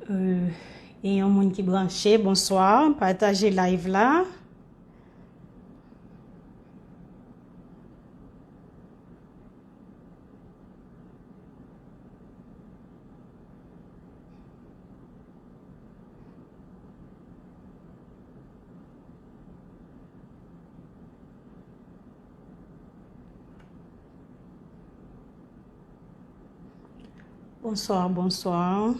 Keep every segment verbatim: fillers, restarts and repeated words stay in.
Euh, gen yon moun ki branche, bonswa, pataje live la. Bonswa, bonswa.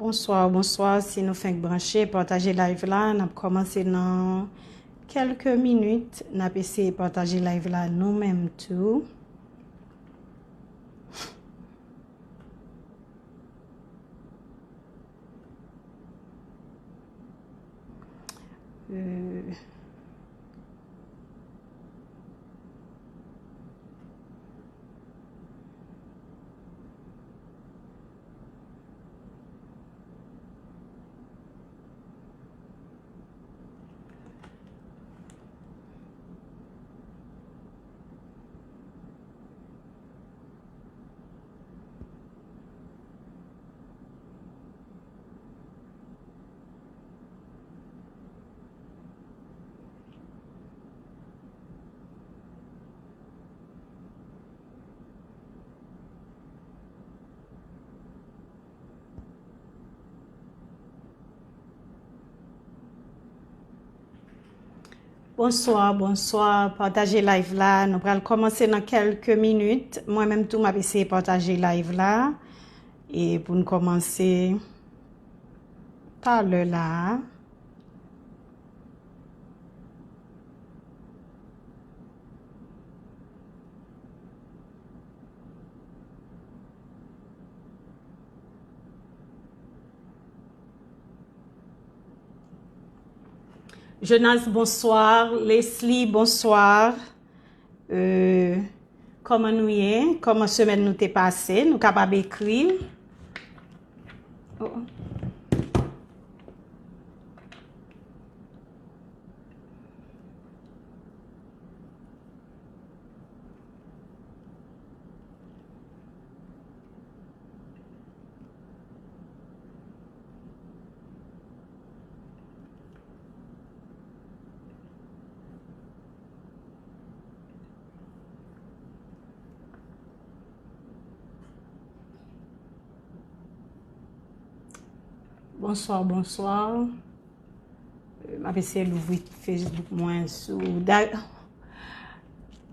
Bonswa, bonswa. Si nou fenk branche, pataje live la. N ap kòmanse nan kèlke minit. N ap eseye pataje live la nou menm tou. Euh, Bonswa, bonswa. Pataje live la. Nou pral kòmanse nan kèlke minit. Mwen menm tou, m ap eseye pataje live la. E pou n kòmanse talè la. Jonas, bonswa. Leslie, bonswa. Euh, kòman nou ye? Kòman semèn nou te pase? Nou kapab ekri. Oh. Bonswa, bonswa. Euh, m ap eseye louvri Facebook mwen sou Da-,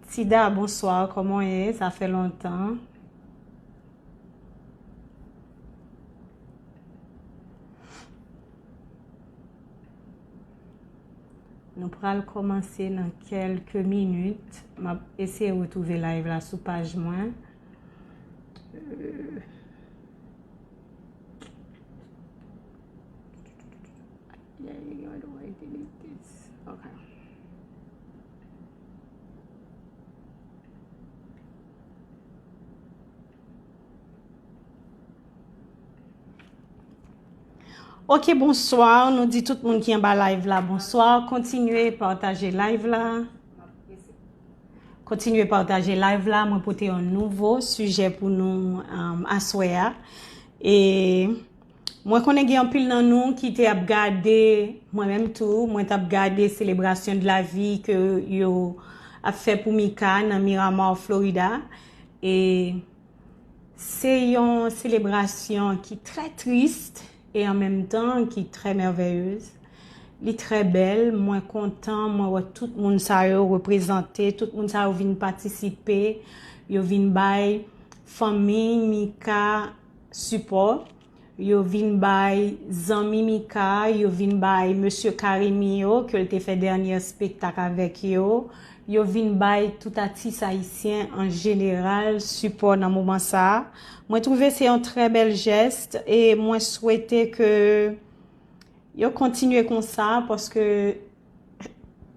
Tida, bonswa, kòman w ye? Sa fè lontan. Nou pral kòmanse nan kèlke minit. M ap eseye retwouve live la sou paj mwen. Euh, Yeah, you know the way to delete this. Okay. Ok, bonswa. Nou di tout moun ki anba live la, bonswa. Kontinye pataje live la. Kontinye pataje live la. Mwen pote yon nouvo sijè pou nou, um, aswè a. E mwen konnen gen anpil nan nou ki te ap gade, mwen menm tou, mwen t ap gade selebrasyon de la vi ke yo ap fè pou Mika nan Miramar, Florida. E se yon selebrasyon ki trè tris e an menm tan ki trè mèveyez. Li trè bèl, mwen kontan, mwen wè tout moun sa yo reprezante, tout moun sa yo vin patisipe, yo vin bay fanmi Mika sipò. Yo vin bay zanmi Mika, yo vin bay mesye Karimi yo, ke l te fè dènye espektak avèk yo. Yo vin bay tout atis ayisyen an jeneral sipò nan moman sa a. Mwen twouve se yon trè bèl jès e mwen swete ke yo kontinye konsa paske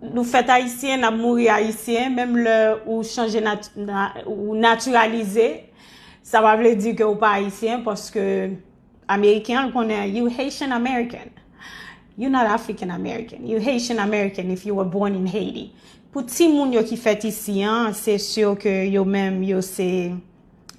nou fèt ayisyen, n ap mouri ayisyen, menm lè ou chanje nat, na, ou natiralize, sa pa vle di ke ou pa ayisyen paske Ameriken an konnen you Haitian American. You not African American. You Haitian American if you were born in Haiti. Pou timoun yo ki fèt isi an, se si ke yo menm yo se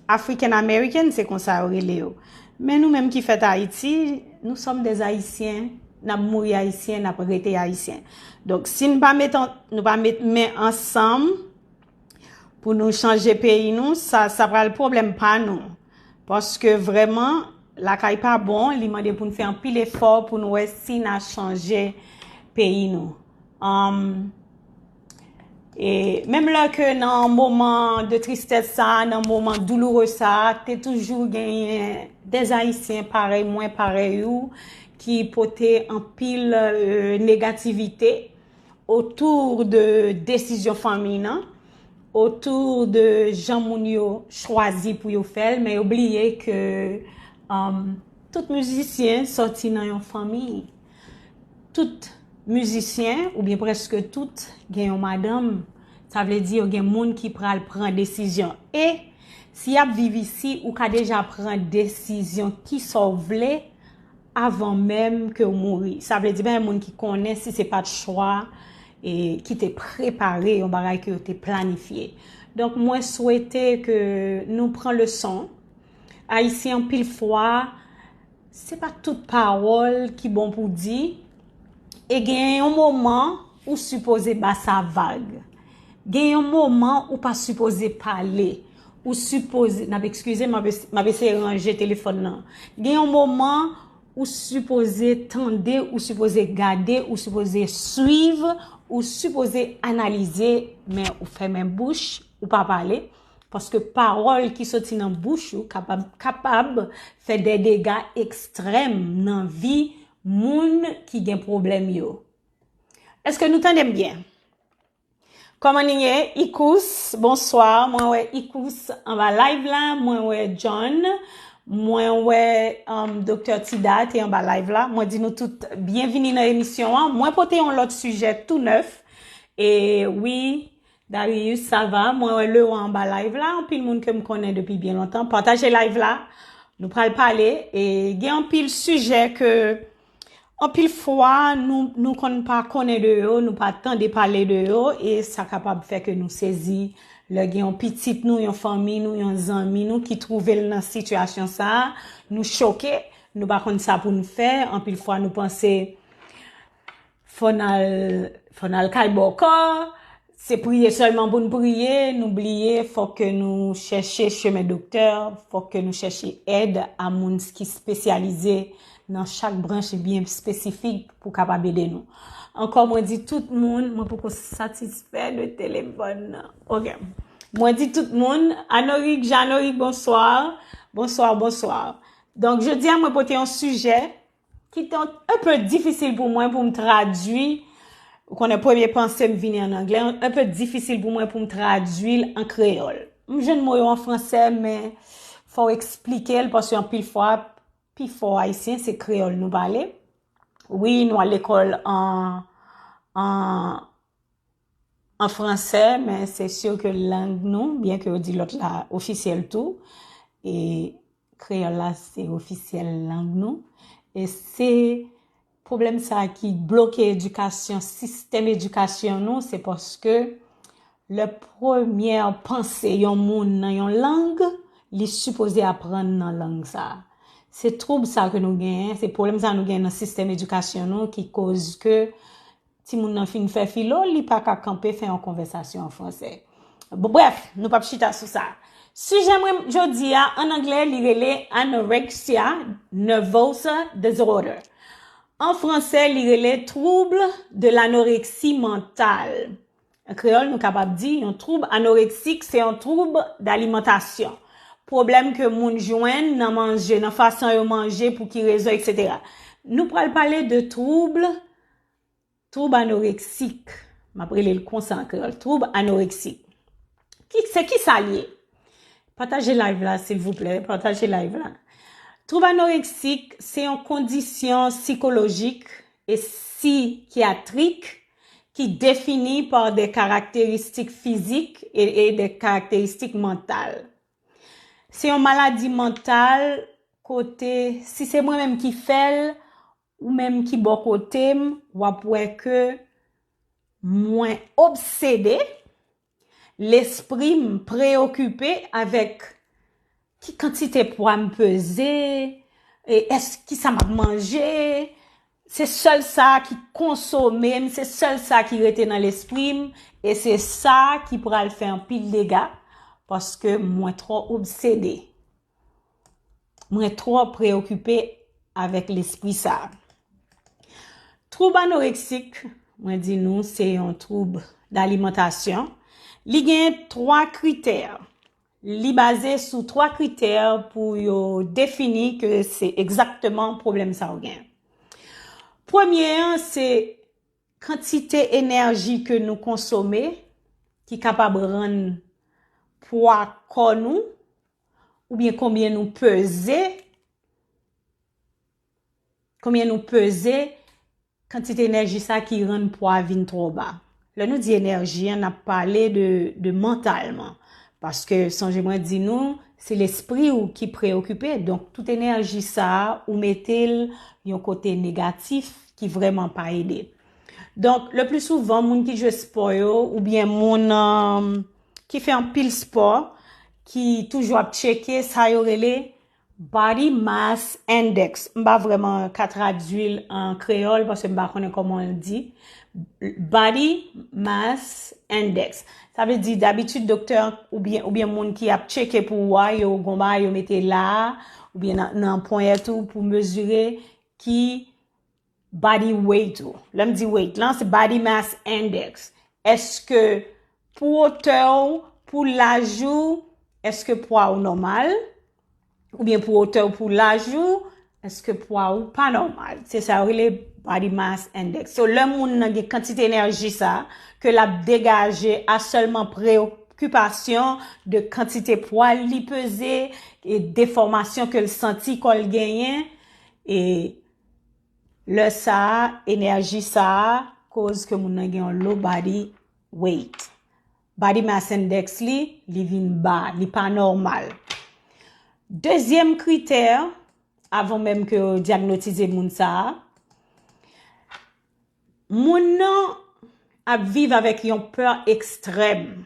African American, se konsa yo rele yo. Men nou menm ki fèt Ayiti, nous sommes des Haïtiens, n ap mouri ayisyen, n ap rete ayisyen. Donk si n pa met an, nou pa met men ansanm pou nou chanje peyi nou, sa sa pral pwoblèm pa nou. Paske vrèman lakay pa bon, li mande pou n fè anpil efò pou nou wè si n a chanje peyi nou. Um, e menm lè ke nan moman de tristès sa a, nan moman douloure sa a, te toujou genyen dè Ayisyen parèy mwen, parèy ou, ki pote anpil euh, negativite otou de desizyon fanmi nan, otou de jan moun yo chwazi pou yo fè l, men yo bliye ke um, tout mizisyen sòti nan yon fanmi. Tout mizisyen, oubyen prèske tout, gen yon madanm. Sa vle di yo gen moun ki pral pran desizyon. E si y ap viv isi, ou ka deja pran desizyon kisa w vle avan menm ke w mouri. Sa vle di pa gen moun ki konnen si se pa t chwa e ki te prepare yon bagay ke yo te planifye. Donk mwen swete ke nou pran leson. Ayisyen anpil fwa se pa tout pawòl ki bon pou di. E gen yon moman ou sipoze ba sa vag. Gen yon moman ou pa sipoze pale. Ou sipoze, n ap eskize m, m ap eseye ranje telefòn nan. Gen yon moman ou sipoze tande, ou sipoze gade, ou sipoze swiv, ou sipoze analize, men ou fèmen bouch, ou pa pale. Paske pawòl ki soti nan bouch ou kapab kapab fè de dega ekstrèm nan vi moun ki gen pwoblèm yo. Èske nou tande m byen? Kòman nou ye? Ikous, bonswa. Mwen wè Ikous anba live la. Mwen wè John. Mwen wè um, Doktè Tida te anba live la. Mwen di nou tout byenvini nan emisyon an. Mwen pote yon lòt sijè tou nèf. E wi, Darius, sa va? Mwen wè Lewa anba live la. Anpil moun ke m konnen depi byen lontan. Pataje live la. Nou pral pale. E gen anpil sijè ke anpil fwa, nou, nou konn pa konnen de yo, nou pa tande pale de yo, e sa kapab fè ke nou sezi. Lè gen yon pitit nou, yon fanmi nou, yon zanmi nou ki twouve l nan sitiyasyon sa a, nou choke, nou pa konn sa pou n fè. Anpil fwa, nou panse fò n al, fò n al kay bòkò, se priye sèlman pou n priye, nou bliye, fòk ke nou chèche chemen doktè, fòk ke nou chèche èd a moun ki espesyalize nan chak branch byen espesifik pou kapab ede nou. Ankò, mwen di tout moun, mwen poko satisfè de telefòn nan. Ok. Mwen di tout moun, Anorik, Janorik, bonswa. Bonswa, bonswa. Donk, jodi a, mwen pote yon sijè ki te yon pe difisil pou mwen pou m tradui. Ou konnen premye panse m vini an anglè, yon pe difisil pou mwen pou m tradui l an kreyòl. M jwenn mo yo an fransè, men fò w eksplike l, paske anpil fwa, pifò ayisyen, se kreyòl nou pale. Wi, nou al lekòl an, an, an fransè, men se si ke lang nou, byen ke yo di lòt la ofisyèl tou, e kreyòl la se ofisyèl lang nou. E se pwoblèm sa a ki bloke edikasyon, sistèm edikasyon nou, se paske lè premyè panse yon moun nan yon lang, li sipoze aprann nan lang sa a. Se twoub sa ke nou genyen, se pwoblèm sa nou genyen nan sistèm edikasyon nou ki koz ke timoun nan fin fè filo, li pa ka kanpe fè yon konvèsasyon an fransè. Bon, brèf, nou p ap chita sou sa. Sijè mwen jodi a, an anglè, li rele anorexia nervosa disorder. An fransè, li rele trouble de l'anorexie mentale. An kreyòl, nou kapab di yon twoub anoreksik, se yon twoub dalimantasyon. pwoblèm ke moun jwenn nan manje, nan fason yo manje, pou ki rezon, etsetera. Nou pral pale de twoub, twoub anoreksik. M ap rele l konsa an kreyòl, twoub anoreksik. Ki, se ki sa l ye? Pataje live la, silvouplè, pataje live la. Twoub anoreksik se yon kondisyon sikolojik e sikyatrik ki defini pa de karakteristik fizik e, e de karakteristik mantal. Se yon maladi mantal kote, si se mwen menm ki fè l, ou menm ki bò kote m, w ap wè ke mwen obsede, lespri m preyokipe avèk ki kantite pwa m peze, e èske, kisa m ap manje. Se sèl sa ki konsome m, se sèl sa ki rete nan lespri m, e se sa ki pral fè anpil dega, paske mwen twò obsede. Mwen twò preyokipe avèk lespri sa a. Twoub anoreksik, mwen di nou, se yon twoub dalimantasyon. Li gen twa kritè. Li baze sou twa kritè pou yo defini ke se egzakteman pwoblèm sa ou gen. Premye an, se kantite enèji ke nou konsome ki kapab rann pwa kò nou, oubyen konbyen nou peze, konbyen nou peze, kantite enèji sa ki rann pwa vin twò ba. Lè nou di enèji an, n ap pale de, de mantalman. Paske, sonje mwen di nou, se lespri w ki preyokipe. Donk, tout enèji sa a, ou mete l yon kote negatif ki vrèman pa ede. Donk, le pli souvan, moun ki jwe spò yo, oubyen moun, um, ki fè anpil spò, ki toujou ap tcheke sa yo rele body mass index. M pa vrèman ka tradui l an kreyòl paske m pa konnen kòman l di. Body mass index. Sa vle di, dabitid, doktè oubyen, oubyen moun ki ap tcheke pou ou a, yo gon bagay yo mete la a, oubyen nan, nan ponyèt ou pou mezire ki body weight ou. Lè m di weight lan, se body mass index. Èske pou wotè w, pou laj ou, èske pwa ou nòmal? Oubyen pou wotè w, pou laj ou, èske pwa ou pa nòmal? Se sa yo rele body mass index. So, lè moun nan gen kantite enèji sa, ke l ap degaje a sèlman preokipasyon de kantite pwa li peze e defòmasyon ke l santi kò l genyen, e lè sa a, enèji sa a koz ke moun nan gen yon low body weight. Body mass index li, li vin ba, li pa nòmal. Dezyèm kritè, avan menm ke yo dyagnotize moun sa a, moun nan ap viv avèk yon pè ekstrèm.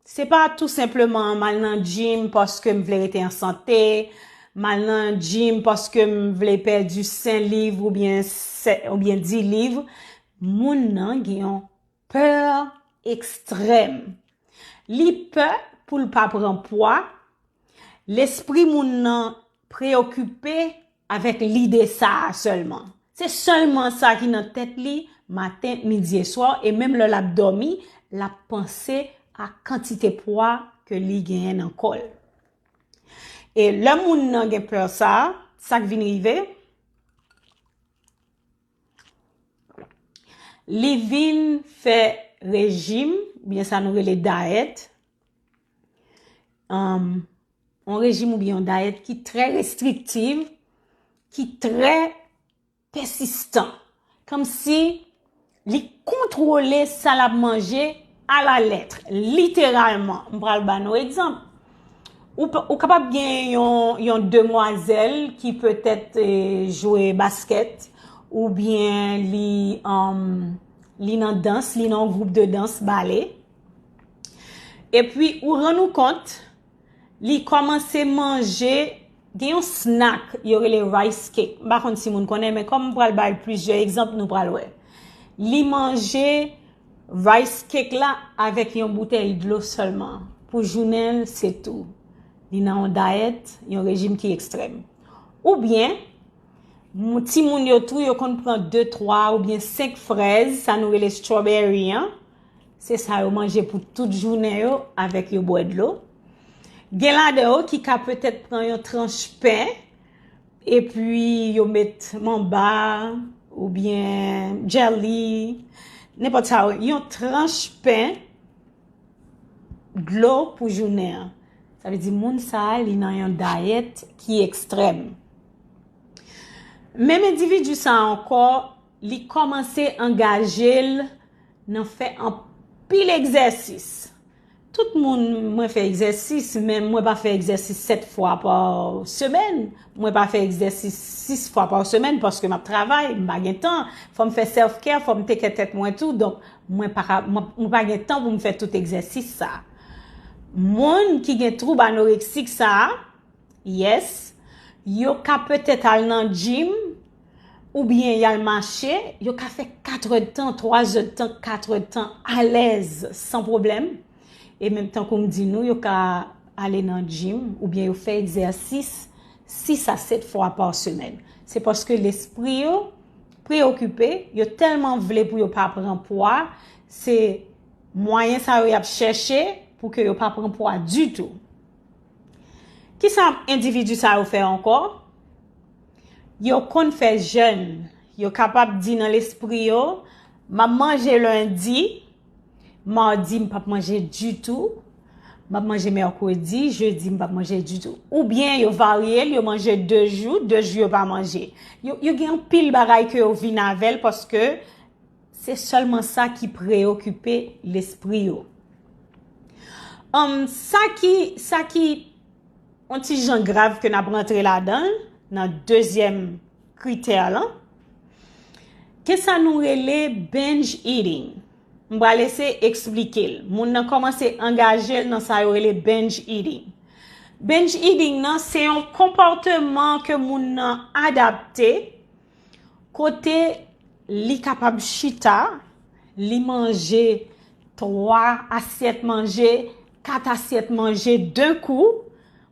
Se pa tou senpleman m al nan gym paske m vle rete an sante, m al nan gym paske m vle pèdi senk liv oubyen sèt, oubyen dis liv. Moun nan gen yon pè ekstrèm. Li pè pou l pa pran pwa. Lespri moun nan preyokipe avèk lide sa a sèlman. Se sèlman sa ki nan tèt li maten, midi e swa, e menm lè l ap dòmi, l ap panse a kantite pwa ke li genyen nan kò l. E lè moun nan gen pè sa a, sa k vin rive? Li vin fè rejim, oubyen sa nou rele dayèt. Um, yon rejim oubyen yon dayèt ki trè restriktiv, ki trè pèsistan. Kòmsi li kontwole sa l ap manje alalèt, literalman. M pral ba nou egzanp. Ou, p- ou kapab gen yon, yon demwazèl ki petèt eh, jwe baskèt, oubyen li, um, li nan dans, li nan yon gwoup de dans bale. Epi ou rann ou kont, li kòmanse manje, gen yon snack, yo rele rice cake. M pa konn si moun konnen, men kòm m pral bay plizyè egzanp, nou pral wè. Li manje rice cake la avèk yon boutèy dlo sèlman. Pou jounen l, se tou. Li nan yon dayèt, yon rejim ki ekstrèm. Oubyen, moun- timoun yo tou, yo konn pran de, twa oubyen senk frèz, sa nou rele strawberry an. Se sa yo manje pou tout jounen yo avèk yo bwè dlo. Gen ladan yo ki ka petèt pran yon tranch pen, epi yo met manba, oubyen jelly, nenpòt sa, yon tranch pen, dlo pou jounen an. Sa vle di moun sa a, li nan yon dayèt ki ekstrèm. Menm endividi sa a ankò, li kòmanse angaje l nan fè anpil egzèsis. Tout moun, mwen fè egzèsis, men mwen pa fè egzèsis sèt fwa pa semèn. Mwen pa fè egzèsis sis fwa pa semèn paske m ap travay, m pa gen tan. Fò m fè self-care, fò m take care tèt mwen tou. Donk, mwen pa ka, mwen, mwen pa gen tan pou m fè tout egzèsis sa. Moun ki gen twoub anoreksik sa, yes, yo ka petèt al nan gym, oubyen y al mache, yo ka fè kat èdtan, twa èdtan, kat èdtan alèz, san pwoblèm. E menm tankou m di nou, yo ka ale nan gym, oubyen yo fè egzèsis sis a sèt fwa pa semèn. Se paske lespri yo preokipe, yo tèlman vle pou yo pa pran pwa, se mwayen sa yo y ap chèche pou ke yo pa pran pwa ditou. Kisa endividi sa yo fè ankò? Yo konn fè jèn. Yo kapab di nan lespri yo, "M ap manje lendi, madi m p ap manje ditou, m ap manje mèkredi, jedi m p ap manje ditou." Oubyen yo varye l, yo manje de jou, de jou yo pa manje. Yo, yo gen anpil bagay ke yo vin avè l paske se sèlman sa ki preokipe lespri yo. Ann, sa ki, sa ki yon ti jan grav ke n ap rantre ladan l, nan dezyèm kritè lan, gen sa nou rele binge eating. M pral eseye eksplike l. Moun nan kòmanse angaje l nan sa yo rele binge eating. Binge eating nan, se yon konpòteman ke moun nan adapte, kote li kapab chita, li manje twa asyèt manje, kat asyèt manje de kou,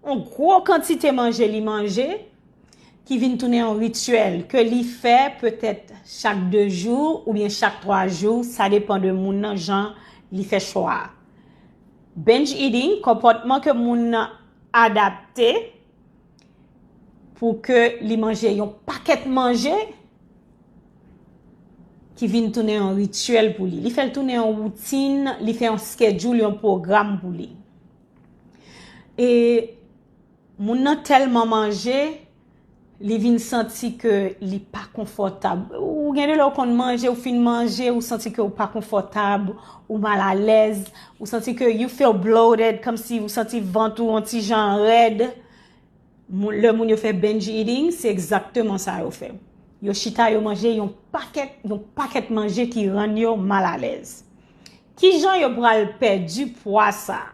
yon gwo kantite manje li manje, ki vin tounen yon rityèl ke li fè petèt chak de jou oubyen chak twa jou, sa depann de moun nan jan li fè chwa a. Binge eating, konpòtman ke moun nan adapte pou ke li manje yon pakèt manje ki vin tounen yon rityèl pou li. Li fè l tounen yon woutin, li fè yon schedule, yon pwogram pou li. E moun nan tèlman manje, li vin santi ke li pa konfòtab. Ou gen de lè ou konn manje, ou fin manje, ou santi ke ou pa konfòtab, ou malalèz, ou santi ke you feel bloated, kòmsi ou santi vant ou yon ti jan rèd. Moun, lè moun yo fè binge eating, se egzakteman sa yo fè. Yo chita, yo manje yon pakèt, yon pakèt manje ki rann yo malalèz. Kijan yo pral pèdi pwa sa?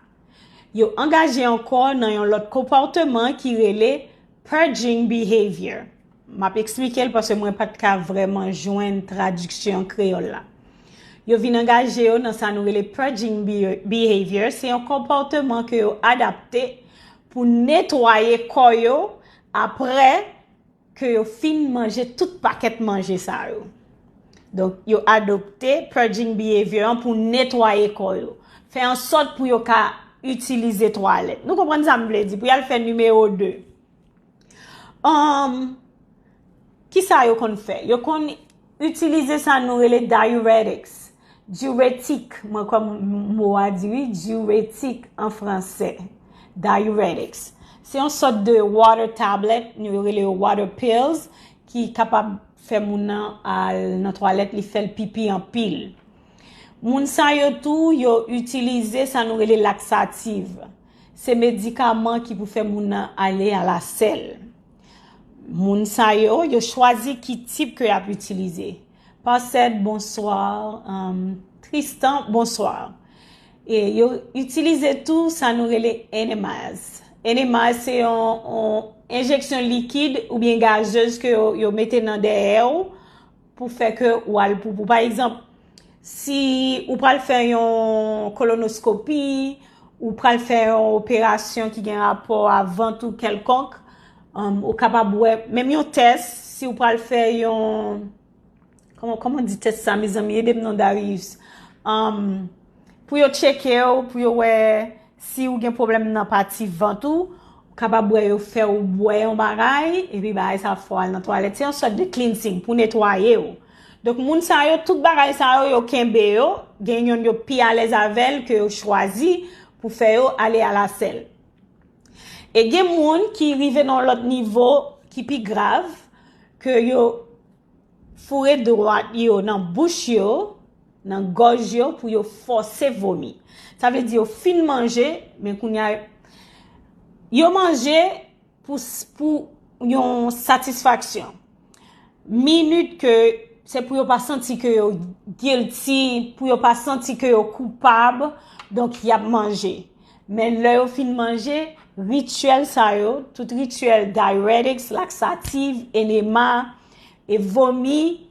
Yo angaje ankò nan yon lòt konpòteman ki rele purging behavior. M ap eksplike l paske mwen pa t ka vrèman jwenn tradiksyon kreyòl la. Yo vin angaje yo nan sa nou rele purging be- behavior. Se yon konpòteman ke yo adapte pou netwaye kò yo apre ke yo fin manje tout pakèt manje sa yo. Donk, yo adopte purging behavior an pou netwaye kò yo. Fè an sòt pou yo ka itilize twalèt. Nou konprann sa m vle di, pou y al fè nimewo de. Um, kisa yo konn fè? Yo konn itilize sa nou rele diuretics. Diuretik, mwen kwè m- mo a di wi, diuretik an fransè. Diuretics. Se yon sòt de water tablet, nou rele yo water pills, ki kapab fè moun nan al nan twalèt, li fè l pipi anpil. Moun sa yo tou, yo itilize sa nou rele laksativ. Se medikaman ki pou fè moun nan ale a la sèl. Moun sa yo, yo chwazi ki tip ke y ap itilize. Pasèd, bonswa. Um, Tristan, bonswa. E yo itilize tou sa nou rele enemas. Enemas se yon, yon enjeksyon likid oubyen gazez ke yo, yo mete nan dèyè w pou fè ke ou al poupou. Pa egzanp, si ou pral fè yon kolonoskopi, ou pral fè yon operasyon ki gen rapò a vant ou kèlkonk, um, ou kapab wè, menm yon tès, si ou pral fè yon, kòman, kòman di tès sa, mezanmi, ede m non, Darius. Um, pou yo tcheke w, pou yo wè Si ou gen pwoblèm nan pati vant ou, ou kapab wè yo fè ou bwè yon bagay, epi bagay sa ap fè w al nan twalèt. Se yon sòt de cleansing pou netwaye w. Donk, moun sa yo, tout bagay sa yo, yo kenbe yo, gen youn yo pi alèz avè l ke yo chwazi pou fè yo ale alasèl. E gen moun ki rive nan yon lòt nivo ki pi grav, ke yo foure dwat yo nan bouch yo, nan gòj yo, pou yo fòse vomi. Sa vle di yo fin manje, men kounye a, yo manje pou, pou yon satisfaksyon. Minit ke se pou yo pa santi ke yo guilty, pou yo pa santi ke yo koupab, donk y ap manje. Men lè yo fin manje, rityèl sa yo, tout rityèl diuretics, laksatif, enema, e vomi,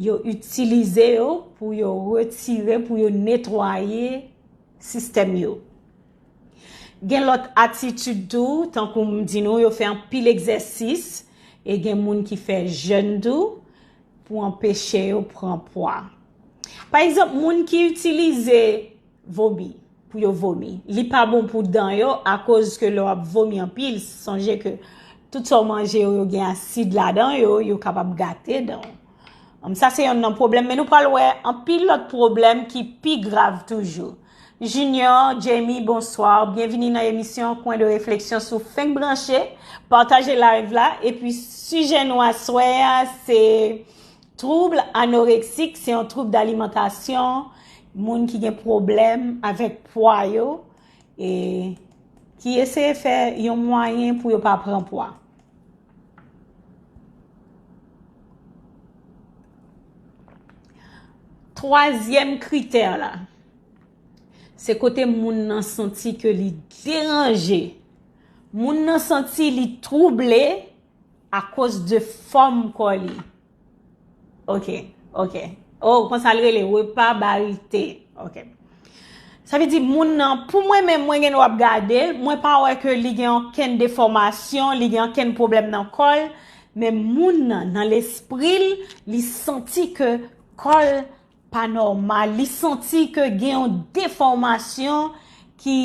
yo itilize yo pou yo retire, pou yo netwaye sistèm yo. Gen lòt atitid tou, tankou m di nou, yo fè anpil egzèsis, e gen moun ki fè jèn tou pou anpeche yo pran pwa. Pa egzanp, moun ki itilize vomi pou yo vomi. Li pa bon pou dan yo akoz ke lè w ap vomi anpil, sonje ke tout sa w manje yo, yo gen asid ladan yo, yo kapab gate dan w. Sa se yonn nan pwoblèm, men nou pral wè anpil lòt pwoblèm ki pi grav toujou. Junior, Jamie, bonsoir. Byenvini nan emisyon Coin de réflexion. Si w fenk branche, pataje live la. Epi sijè nou aswè a se trouble anorexique, se yon trouble d'alimentation. Moun ki gen pwoblèm avèk pwa yo, e ki eseye fè yon mwayen pou yo pa pran pwa. Twazyèm kritè la, se kote moun nan santi ke li deranje. Moun nan santi li twouble akoz de fòm kò li. Ok, ok. Oh, konsa l rele, repa barite. Ok. Sa vle di moun nan, pou mwen menm, mwen gen dwa ap gade l, mwen pa wè ke li gen okenn defòmasyon, li gen okenn pwoblèm nan kò l, men moun nan, nan lespri l, li santi ke kò l pa nòmal, li santi ke gen yon defòmasyon ki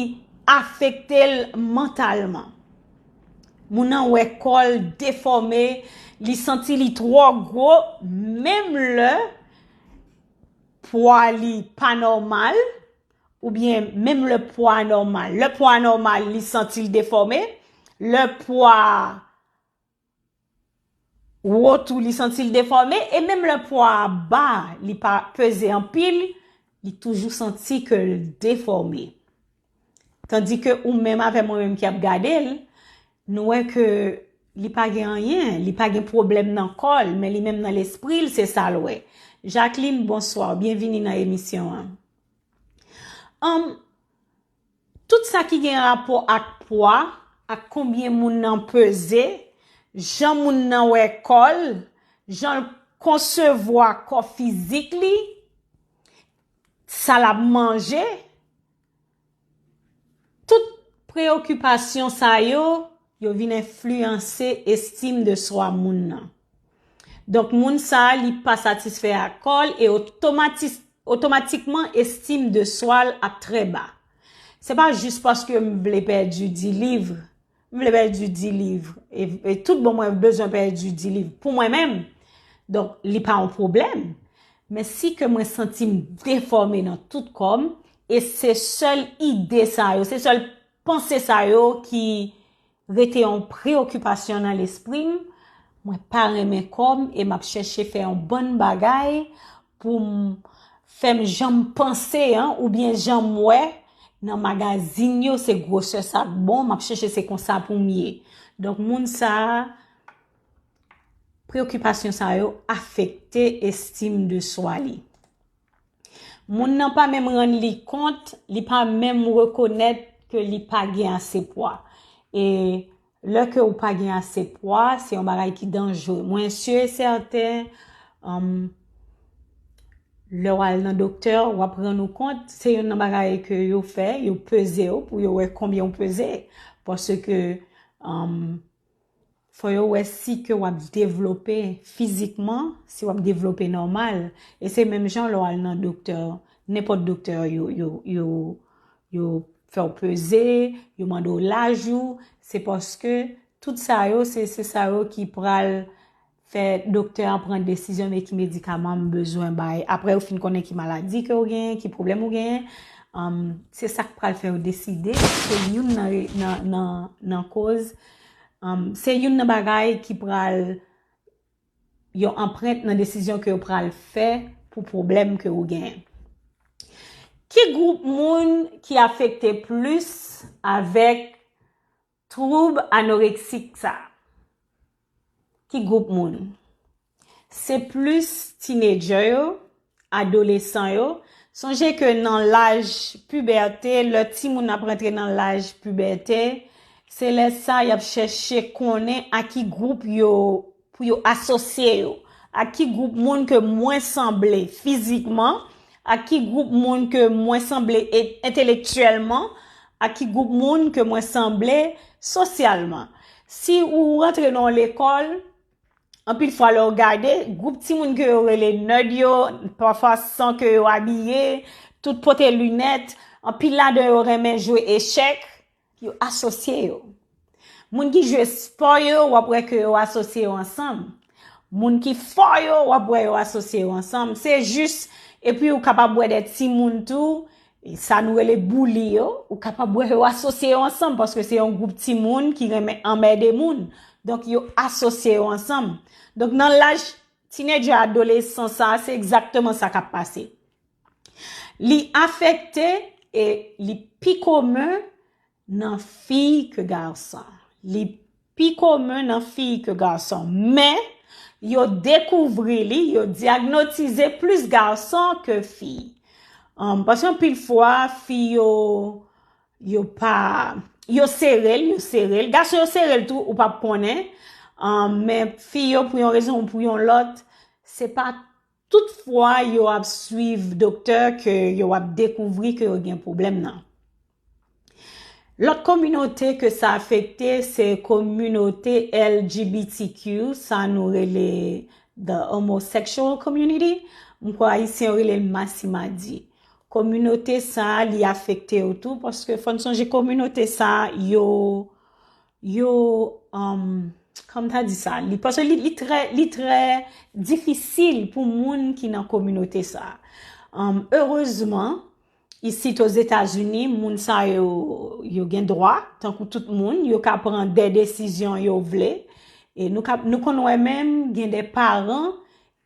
afekte l mantalman. Moun nan wè kò l defòme, li santi li twò gwo, menm lè pwa li pa nòmal, oubyen menm lè pwa nòmal. Lè pwa nòmal, li santi l defòme, lè pwa wo tou, li santi l defòme, e menm lè pwa a ba, li pa peze anpil, li toujou santi ke l defòme. Tandike ou menm avè mwen menm ki ap gade l, nou wè ke li pa gen anyen, li pa gen pwoblèm nan kò l, men li menm nan lespri l, se sa l wè. Jacqueline, bonswa, byenvini nan emisyon an. Ann, tout sa ki gen rapò ak pwa, ak konbyen moun nan peze, jan moun nan wè kò l, jan l konsevwa kò fizik li, sa l ap manje, tout preyokipasyon sa yo, yo vin enfliyanse estim de swa moun nan. Donk, moun sa a, li pa satisfè ak kò l e otomatis-, otomatikman estim de swa l ap trè ba. Se pa jis paske m vle pèdi dis liv, m vle pèdi dis liv, e, e tout bon mwen bezwen pèdi dis liv pou mwen menm. Donk, li pa yon pwoblèm. Men si ke mwen santi m defòme nan tout kò m, e se sèl ide sa yo, se sèl panse sa yo ki rete yon preyokipasyon nan lespri m, mwen pa renmen kò m e m ap chèche fè yon bann bagay pou m fè m jan m panse an, oubyen jan m wè nan magazin yo, se gwosè sa k bon, m ap chèche se konsa pou m ye. Donk, moun sa a, preyokipasyon sa yo afekte estim de swa li. Moun nan pa menm rann li kont, li pa menm rekonèt ke li pa gen ase pwa. E lè ke ou pa gen ase pwa, se yon bagay ki danjere. Mwen si e sèten, um, lè w al nan doktè, w ap rann ou kont, se youn nan bagay ke yo fè, yo peze w pou yo wè konbyen w peze. Paske, um, fò yo wè si ke w ap devlope fizikman, si w ap devlope nòmal. E se menm jan lè w al nan doktè, nenpòt doktè yo, yo, yo, yo fè w peze, yo mande w laj ou, se paske tout sa yo, se, se sa yo ki pral fè doktè an pran desizyon, men ki medikaman m bezwen bay. Apre yo fin konnen ki maladi ke w genyen, ki pwoblèm ou genyen, um, se sa k pral fè yo deside. Se youn nan, nan, nan, nan koz, um, se youn nan bagay ki pral yon anprent nan desizyon ke yo pral fè pou pwoblèm ke ou genyen. Ki gwoup moun ki afekte plis avèk twoub anoreksik sa? Ki gwoup moun? Se plis teenager yo, adolesan yo. Sonje ke nan laj pibète, lè timoun ap rantre nan laj pibète, se lè sa y ap chèche konnen a ki gwoup yo, pou yo asosye yo, a ki gwoup moun ke mwen sanble fizikman, a ki gwoup moun ke mwen sanble e- entelektyèlman, a ki gwoup moun ke mwen sanble sosyalman. Si ou rantre nan yon lekòl, anpil fwa lè w gade, gwoup timoun ke yo rele nerd yo, pafwa san ke yo abiye, tout pote linèt, anpil ladan yo renmen jwe echèk, yo asosye yo. Moun ki jwe spò yo, w ap wè ke yo asosye yo ansanm. Moun ki fò yo, w ap wè yo asosye yo ansanm. Se jis, epi ou kapab wè de timoun tou, e sa nou rele bouli yo, ou kapab wè yo asosye yo ansanm, paske se yon gwoup timoun ki renmen anmède moun. Donk, yo asosye yo ansanm. Donk, nan laj teenager, adolesan sa, se egzakteman sa k ap pase. Li afekte e li pi komen nan fi ke gason. Li pi komen nan fi ke gason. Men, yo dekouvri li, yo dyagnotize plis gason ke fi. Um, paske anpil fwa, fi yo, yo pa, yo sere l, yo sere l. Gason yo sere l tou, ou p ap konnen. Um, men fi yo, pou yon rezon ou pou yon lòt, se pa tout fwa yo ap swiv doktè ke yo ap dekouvri ke yo gen pwoblèm nan. Lòt kominote ke sa afekte, se kominote L G B T Q, sa nou rele the homosexual community. M kwè Ayisyen yo rele l masimadi. Kominote sa a, li afekte yo tou, paske fò n sonje kominote sa a, yo, yo, um, kòm ta di sa, li, paske li, li trè, li trè difisil pou moun ki nan kominote sa a. Um, erezman, isit Ozetazini, moun sa yo, yo gen dwa, tankou tout moun, yo ka pran de desizyon yo vle. E nou ka, nou konn wè menm gen de paran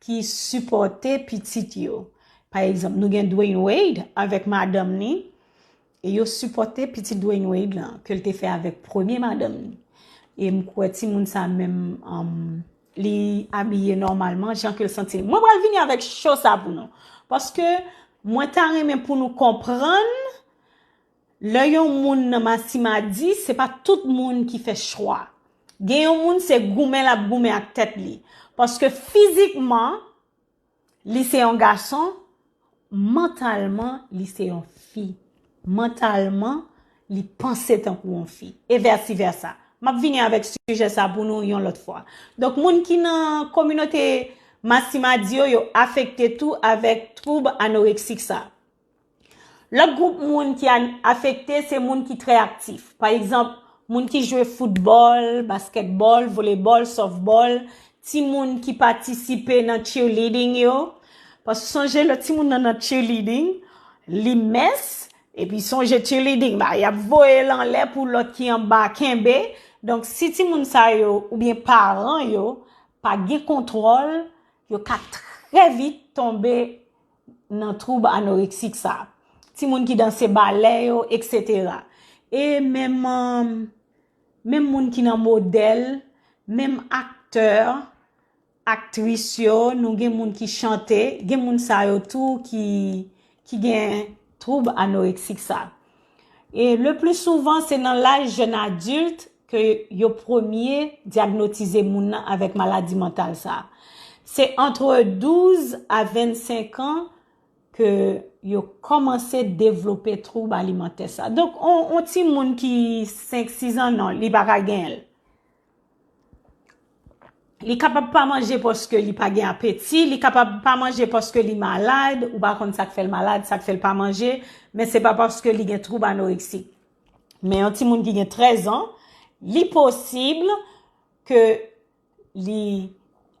ki sipòte pitit yo. Pa egzanp, nou gen Dwyane Wade avèk madanm ni, e yo sipòte pitit Dwyane Wade lan, ke l te fè avèk premye madanm ni. E m kwè timoun sa menm, um, li abiye nòmalman, jan ke l santi l. Mwen pral vini avèk cho sa pou nou. Paske mwen ta renmen pou nou konprann, lè yon moun nan masimadi, se pa tout moun ki fè chwa. Gen yon moun, se goumen l ap goumen ak tèt li. Paske fizikman, li se yon gason, mantalman, li se yon fi. Mantalman, li panse tankou yon fi. E vèsi vèsa. M ap vini avèk sijè sa pou nou yon lòt fwa. Donk, moun ki nan kominote masimadi yo, yo afekte tou avèk twoub anoreksik sa. Lòt gwoup moun ki an-, afekte, se moun ki trè aktif. Pa egzanp, moun ki jwe foutbòl, baskètbòl, volebòl, sòfbòl, timoun ki patisipe nan cheerleading yo. Paske sonje, lè timoun nan nan cheerleading, li mens, epi sonje cheerleading, ba, y ap voye l anlè pou lòt ki anba kenbe. Donk, si timoun sa yo, oubyen paran yo, pa gen kontwòl, yo ka trè vit tonbe nan twoub anoreksik sa. Timoun ki danse balè yo, etsetera. E menm, um, menm moun ki nan modèl, menm aktè, aktris yo, nou gen moun ki chante, gen moun sa yo tou ki, ki gen twoub anoreksik sa. E le pli souvan, se nan laj jèn adilt ke yo premye dyagnotize moun nan avèk maladi mantal sa. Se antre douz a vennsenk an ke yo kòmanse devlope twoub alimantè sa. Donk, on, on timoun ki senk, sis an, non, li pa ka genyen l. Li kapab pa manje paske li pa gen apeti, li kapab pa manje paske li malad, ou pa konn sa k fè l malad, sa k fè l pa manje, men se pa paske li gen twoub anoreksik. Men yon timoun ki gen trèz an, li posib ke li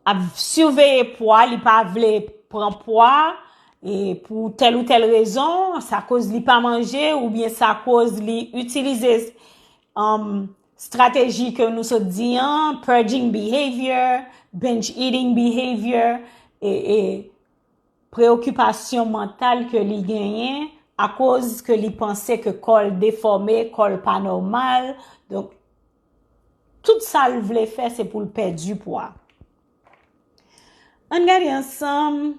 ap siveye pwa, li pa vle pran pwa, e pou tèl ou tèl rezon, sa koz li pa manje, oubyen sa koz li itilize, um, estrateji ke nou sot di an, purging behavior, binge eating behavior, e, e preokipasyon mantal ke li genyen akoz ke li panse ke kò l defòme, kò l pa nòmal. Donk, tout sa l vle fè, se pou l pèdi pwa. Ann gade ansanm.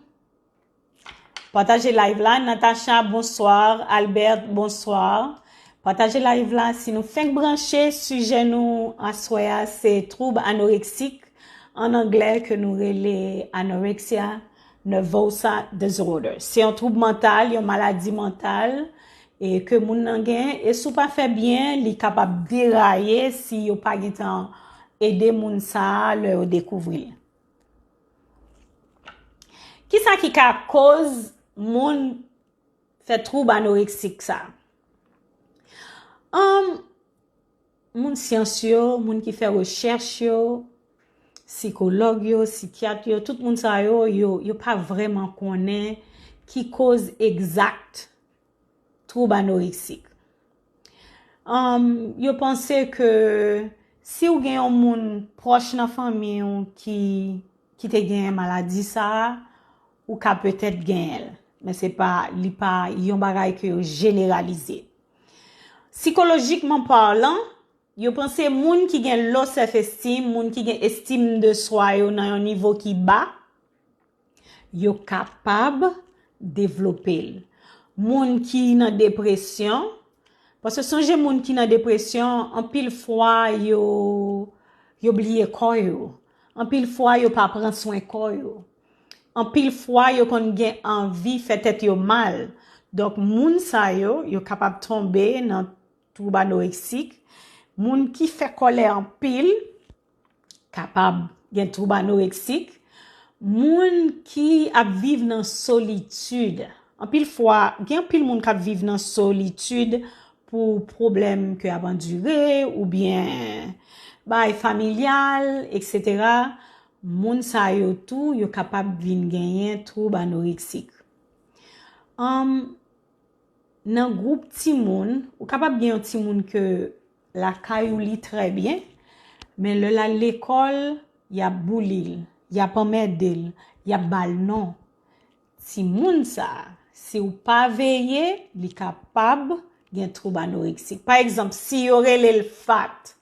Pataje live la. Natacha, bonsoir. Albert, bonsoir. Pataje live la. Si nou fenk branche, sijè nou aswè a se twoub anoreksik. An anglè ke nou rele anorexia nervosa disorder. Se yon twoub mantal, yon maladi mantal, e ke moun nan gen, e si w pa fè byen, li kapab deraye si yo pa gentan ede moun sa a lè yo dekouvri l. Kisa ki ka koz moun fè twoub anoreksik sa? Ann, moun syans yo, moun ki fè rechèch yo, sikològ yo, sikyat yo, tout moun sa yo, yo, yo pa vrèman konnen ki koz egzak twoub anoreksik. Ann, yo panse ke si w gen yon moun pwòch nan fanmi w ki, ki te gen maladi sa a, ou ka petèt genyen l. Men se pa, li pa yon bagay ke yo jeneralize. Sikolojikman palan, yo panse moun ki gen low self esteem, moun ki gen estime de swa yo nan yon nivo ki ba, yo kapab devlope l. Moun ki nan depresyon, paske sonje moun ki nan depresyon, anpil fwa yo, yo bliye kò yo. Anpil fwa yo pa pran swen kò yo. Anpil fwa yo konn gen anvi fè tèt yo mal. Donk, moun sa yo, yo kapab tonbe nan twoub anoreksik. Moun ki fè kòlè anpil kapab gen twoub anoreksik. Moun ki ap viv nan solitid. Anpil fwa, gen anpil moun k ap viv nan solitid pou pwoblèm ke y ap andire oubyen bagay familyal, etsetera. Moun sa yo tou, yo kapab vin genyen twoub anoreksik. Anm, nan gwoup timoun, ou kapab gen yon timoun ke lakay ou li trè byen, men lè l al lekòl, y ap bouli l, y ap anmède l, y ap ba l non. Timoun sa a, si w pa veye, li kapab gen twoub anoreksik. Pa egzanp, si yo rele l fat,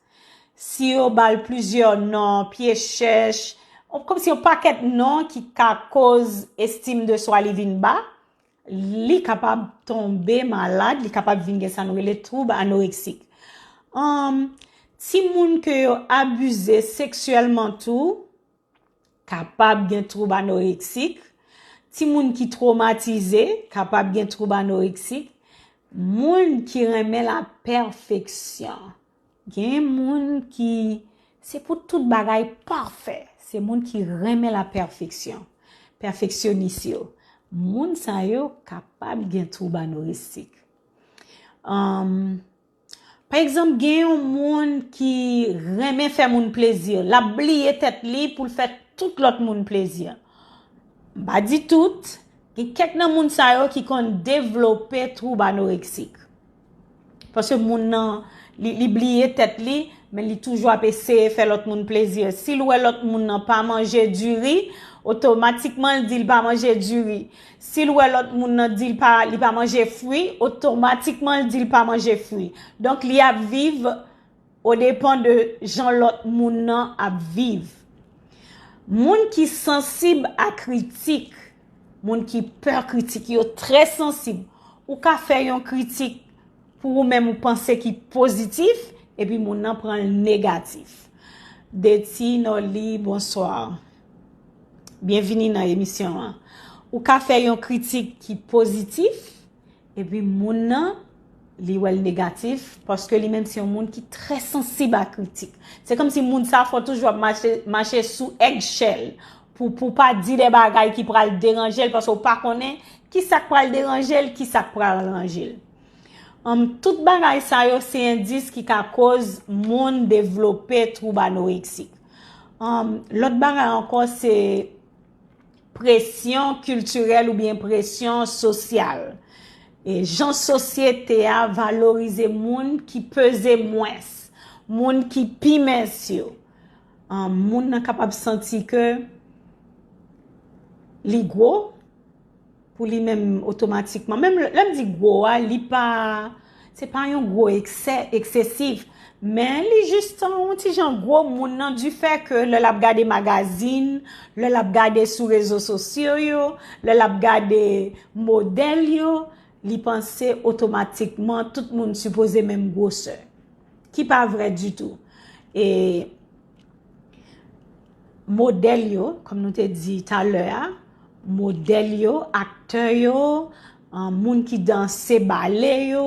si yo ba l plizyè non, pye chèch, kòmsi yon pakèt non ki ka koz estime de swa li vin ba, li kapab tonbe malad, li kapab vin gen sa nou rele twoub anoreksik. Anm, timoun ke yo abize seksyèlman tou, kapab gen twoub anoreksik. Timoun ki twomatize kapab gen twoub anoreksik. Moun ki renmen lapèfeksyon. Gen moun ki, se pou tout bagay pafè. Se moun ki renmen lapèfeksyon. Pèfeksyonis yo. Moun sa yo kapab gen twoub anoreksik. Anm, Pa egzanp, gen yon moun ki renmen fè moun plezi. L ap bliye tèt li pou l fè tout lòt moun plezi. M pa di tout, gen kèk nan moun sa yo ki konn devlope twoub anoreksik. Paske moun nan, li, li bliye tèt li, men li toujou ap eseye fè lòt moun plezi. Si l wè lòt moun nan pa manje diri, otomatikman l di l pa manje diri. Si l wè lòt moun nan di l pa, li pa manje fwi, otomatikman l di l pa manje fwi. Donk, li ap viv odepan de jan lòt moun nan ap viv. Moun ki sansib a kritik, moun ki pè kritik, yo trè sansib. Ou ka fè yon kritik pou ou menm ou panse ki pozitif, epi moun nan pran l negatif. Deti Noli, bonswa. Byenvini nan emisyon an. Ou ka fè yon kritik ki pozitif, epi moun nan li wè l negatif, paske li menm se yon moun ki trè sansib a kritik. Se kòmsi moun sa fò toujou ap mache, mache sou egshèl pou, pou pa di de bagay ki pral deranje l, paske w pa konnen ki sa k pral deranje l, ki sa k pral ranje l. Anm, tout bagay sa yo se endis ki ka koz moun devlope twoub anoreksik. Anm, lòt bagay ankò se presyon kiltirèl oubyen presyon sosyal. E jan sosyete a valorize moun ki peze mwens, moun ki pi mens yo. Anm, moun nan kapab santi ke li gwo, pou li menm otomatikman. Menm lè m di gwo a, li pa, se pa yon gwo eksè, eksesif, men li jis yon ti jan gwo moun nan, difè ke lè l ap gade magazin, lè l ap gade sou rezo sosyo yo, lè l ap gade modèl yo, li panse otomatikman tout moun sipoze menm gwosè. Ki pa vrè ditou. E modèl yo, kòm nou te di talè a, modèl yo, aktè yo, an, moun ki danse bale yo,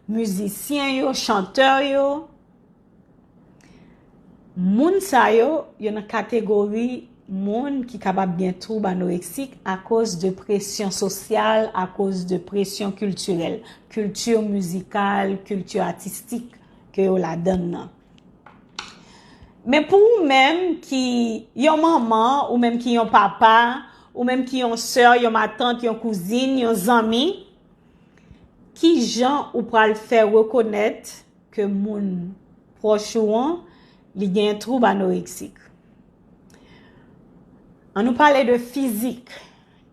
mizisyen yo, chantè yo, moun sa yo, yo nan kategori moun ki kapab gen twoub anoreksik akoz de presyon sosyal, akoz de presyon kiltirèl, kilti mizikal, kilti atistik ke yo ladann nan. Men pou ou menm ki yon manman, ou menm ki yon papa, ou menm ki yon sè, yon matant, yon kouzin, yon zanmi, ki jan ou pral fè rekonèt ke moun pwòch ou an, li gen twoub anoreksik? Ann nou pale de fizik.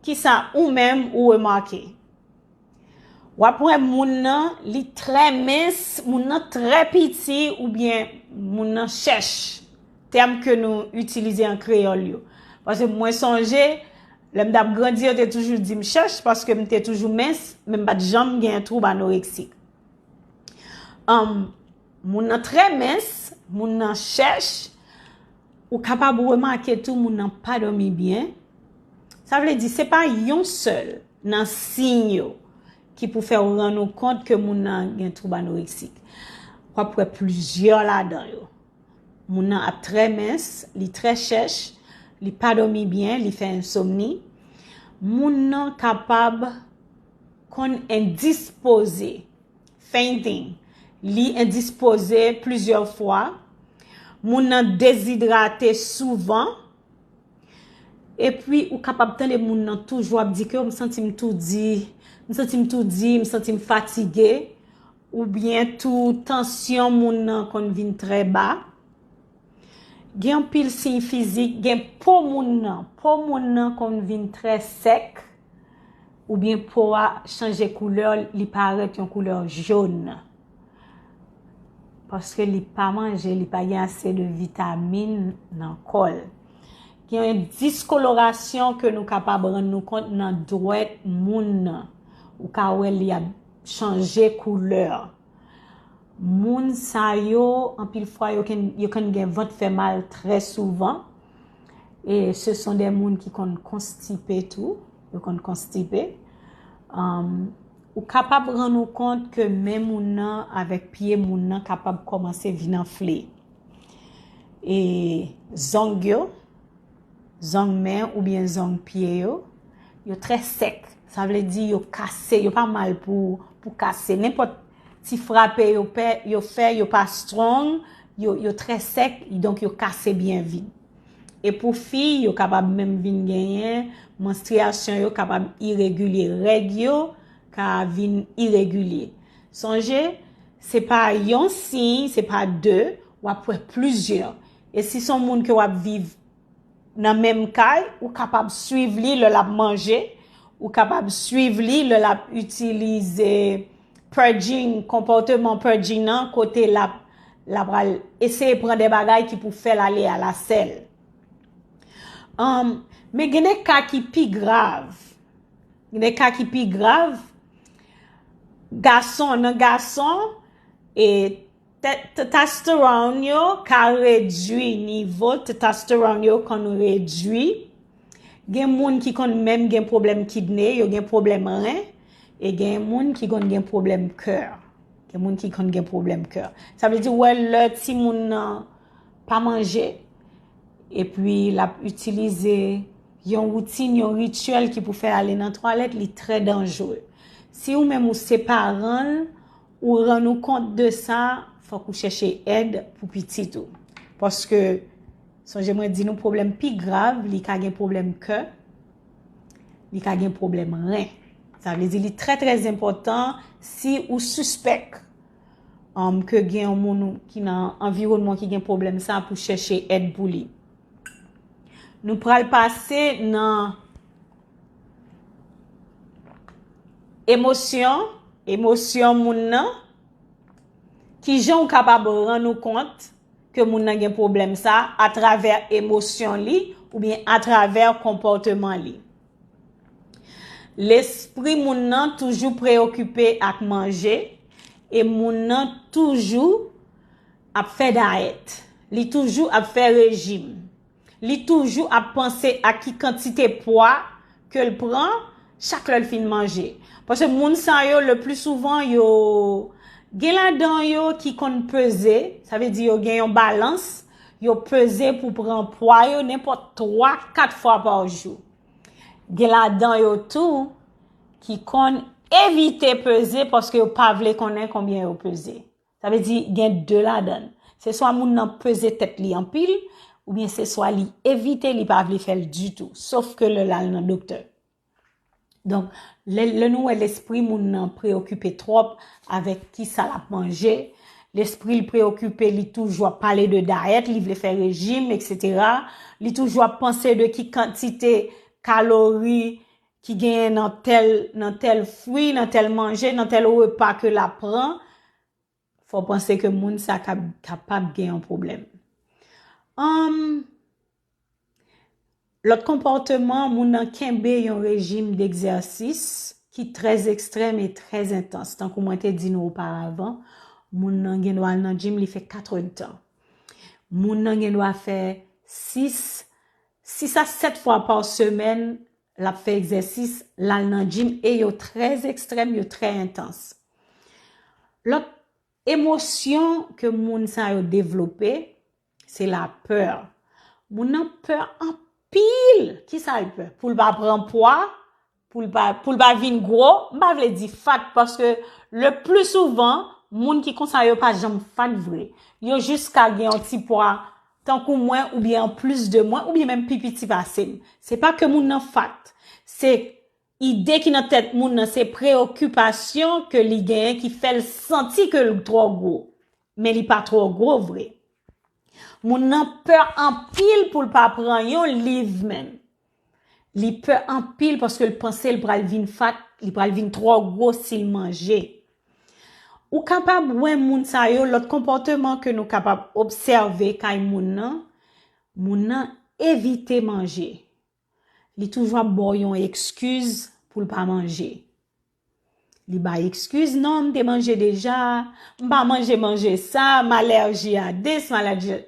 Kisa ou menm ou remake? W ap wè moun nan, li trè mens, moun nan trè piti, oubyen moun nan chèch. Tèm ke nou itilize an kreyòl yo. Paske mwen sonje, lè m t ap grandi, yo te toujou di m chèch, paske m te toujou mens, men m pa t janm gen twoub anoreksik. Anm, moun nan trè mens, moun nan chèch, ou kapab remake tou moun nan pa dòmi byen. Sa vle di, se pa yon sèl nan siy yo ki pou fè w rann ou kont ke moun nan gen twoub anoreksik. W ap wè plizyè ladan yo. Moun nan ap trè mens, li trè chèch, li pa dòmi byen, li fè ensomni. Moun nan kapab konn endispoze, fainting. Li endispoze plizyè fwa. Moun nan dezidrate souvan. Epi, ou kapab tande moun nan toujou ap di ke, "M santi m toudi, m santi m toudi, m santi m fatige." Oubyen tou, tansyon moun nan konn vin trè ba. Gen anpil siy fizik, gen po moun nan. Po moun nan konn vin trè sèk, oubyen po a chanje koulè, li parèt yon koulè jòn. Paske li pa manje, li pa gen ase de vitamin nan kò l. Gen yon diskolorasyon ke nou kapab rann nou kont nan dwèt moun nan. Ou ka wè li ap chanje koulè. Moun sa yo, anpil fwa, yo konn, yo konn gen vant fè mal trè souvan. E ce sont des moun ki konn konstipe tou. Yo konn konstipe. Anm, ou kapab rann ou kont ke men moun nan avèk pye moun nan kapab kòmanse vin anfle. E zong yo, zong men oubyen zong pye yo, yo trè sèk. Sa vle di yo kase, yo pa mal pou, pou kase. Nenpòt ti frape yo pè, yo fè, yo pa strong, yo, yo trè sèk, donk yo kase byen vit. E pou fi, yo kapab menm vin genyen, manstriyasyon yo kapab iregilye, règ yo ka vin iregilye. Sonje, se pa yon siy, se pa de, w ap wè plizyè. E si se yon moun ke w ap viv nan menm kay, ou kapab swiv li lè l ap manje, ou kapab swiv li lè l ap itilize purging, konpòteman purging nan, kote l ap, l ap al eseye pran de bagay ki pou fè l ale alasèl. Anm, men gen de ka ki pi grav. Gen de ka ki pi grav. Gason, nan gason, e te-, testosterone yo ka redwi, nivo testosterone yo konn redwi. Gen moun ki konn menm gen pwoblèm kidne, yo gen pwoblèm ren, e gen moun ki konn gen pwoblèm kè. Gen moun ki konn gen pwoblèm kè. Sa vle di, ou wè, lè timoun nan pa manje, epi l ap itilize yon woutin, yon rityèl ki pou fè l ale nan twalèt, li trè danjere. Si ou menm ou se paran l, ou rann ou kont de sa, fòk ou chèche èd pou pitit ou. Paske, sonje mwen di nou, pwoblèm pi grav, li ka gen pwoblèm kè, li ka gen pwoblèm ren. Sa vle di li trè, trè enpòtan si ou sispèk, um, ke gen yon moun ki nan anviwònman ki gen pwoblèm sa pou chèche èd pou li. Nou pral pase nan emosyon, emosyon moun nan. Kijan ou kapab rann ou kont ke moun nan gen pwoblèm sa atravè emosyon li oubyen atravè konpòteman li? Lespri moun nan toujou preyokipe ak manje e moun nan toujou ap fè dayèt. Li toujou ap fè rejim. Li toujou ap panse a ki kantite pwa ke l pran chak lè l fin manje. Paske moun sa yo, le pli souvan, yo gen ladan yo ki konn peze, sa vle di yo gen yon balans, yo peze pou pran pwa yo nenpòt twa, kat fwa pa jou. Gen ladan yo tou ki konn evite peze paske yo pa vle konnen konbyen yo peze. Sa vle di gen de ladan l. Se swa moun nan peze tèt li anpil, oubyen se swa li evite, li pa vle fè l ditou, sof ke lè l al nan doktè. Donk, lè, lè nou wè lespri moun nan preyokipe twòp avèk kisa l ap manje, lespri l preyokipe, li toujou ap pale de dayèt, li vle fè rejim, etsetera. Li toujou ap panse de ki kantite kalori ki genyen nan tèl, nan tèl fwi, nan tèl manje, nan tèl repa ke l ap pran, fò w panse ke moun sa ka, kapab gen yon pwoblèm. Anm, lòt konpòteman, moun nan kenbe yon rejim degzèsis ki trè ekstrèm e trè entans. Tankou mwen te di nou oparavan, moun nan gen dwa al nan jim, li fè katrèdtan. Moun nan gen dwa fè sis, sis a sèt fwa pa semèn, l ap fè egzèsis, l al nan jim, e yo trè ekstrèm, yo trè entans. Lòt emosyon ke moun sa yo devlope, se lapè. Moun nan pè anpil. Kisa l pè? Pou l pa pran pwa, pou l pa, pou l pa vin gwo. M pa vle di fat, paske le pli souvan, moun ki konsa yo pa janm fat vre. Yo jis ka gen yon ti pwa tankou mwen, oubyen an plis de mwen, oubyen menm pi piti pase m. Se pa ke moun nan fat. Se ide ki nan tèt moun nan, se preyokipasyon ke li genyen ki fè l santi ke l twò gwo. Men li pa twò gwo vre. Moun nan pè anpil pou l pa pran yon liv menm. Li pè anpil paske l panse l pral vin fat, li pral vin twò gwo si l manje. Ou kapab wè moun sa yo, lòt konpòteman ke nou kapab obsève kay moun nan, moun nan evite manje. Li toujou ap ba w yon ekskiz pou l pa manje. Li bay ekskiz, "Non, m te manje deja, m pa manje manje sa, m alèji a dis, m alèji."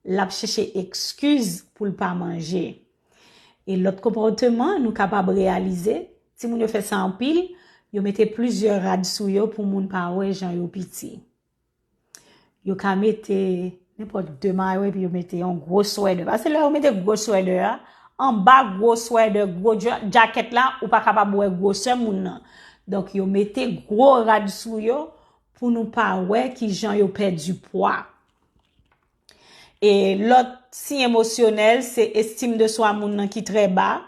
L ap chèche ekskiz pou l pa manje. E lòt konpòteman nou kapab reyalize, timoun yo fè sa anpil, yo mete plizyè rad sou yo pou moun pa wè jan yo piti. Yo ka mete nenpòt de mayo epi yo mete yon gwo swèdè. Paske lè yo mete gwo swèdè a, anba gwo swèdè, gwo dja-, djakèt la, ou pa kapab wè gwosè moun nan. Donk, yo mete gwo rad sou yo pou nou pa wè ki jan yo pèdi pwa. E lòt siy emosyonèl, se estim de swa moun nan ki trè ba.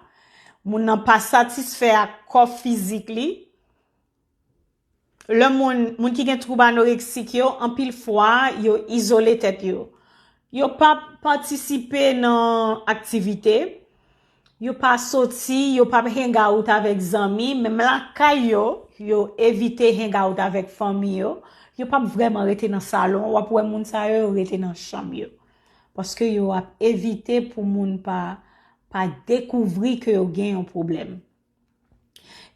Moun nan pa satisfè ak kò fizik li. Lè moun, moun ki gen twoub anoreksik yo, anpil fwa, yo izole tèt yo. Yo p ap patisipe nan aktivite, yo pa soti, yo p ap hang out avèk zanmi, menm lakay yo, yo evite hang out avèk fanmi yo, yo p ap vrèman rete nan salon, w ap wè moun sa yo, yo rete nan chanm yo. Paske yo ap evite pou moun pa, pa dekouvri ke yo gen yon pwoblèm.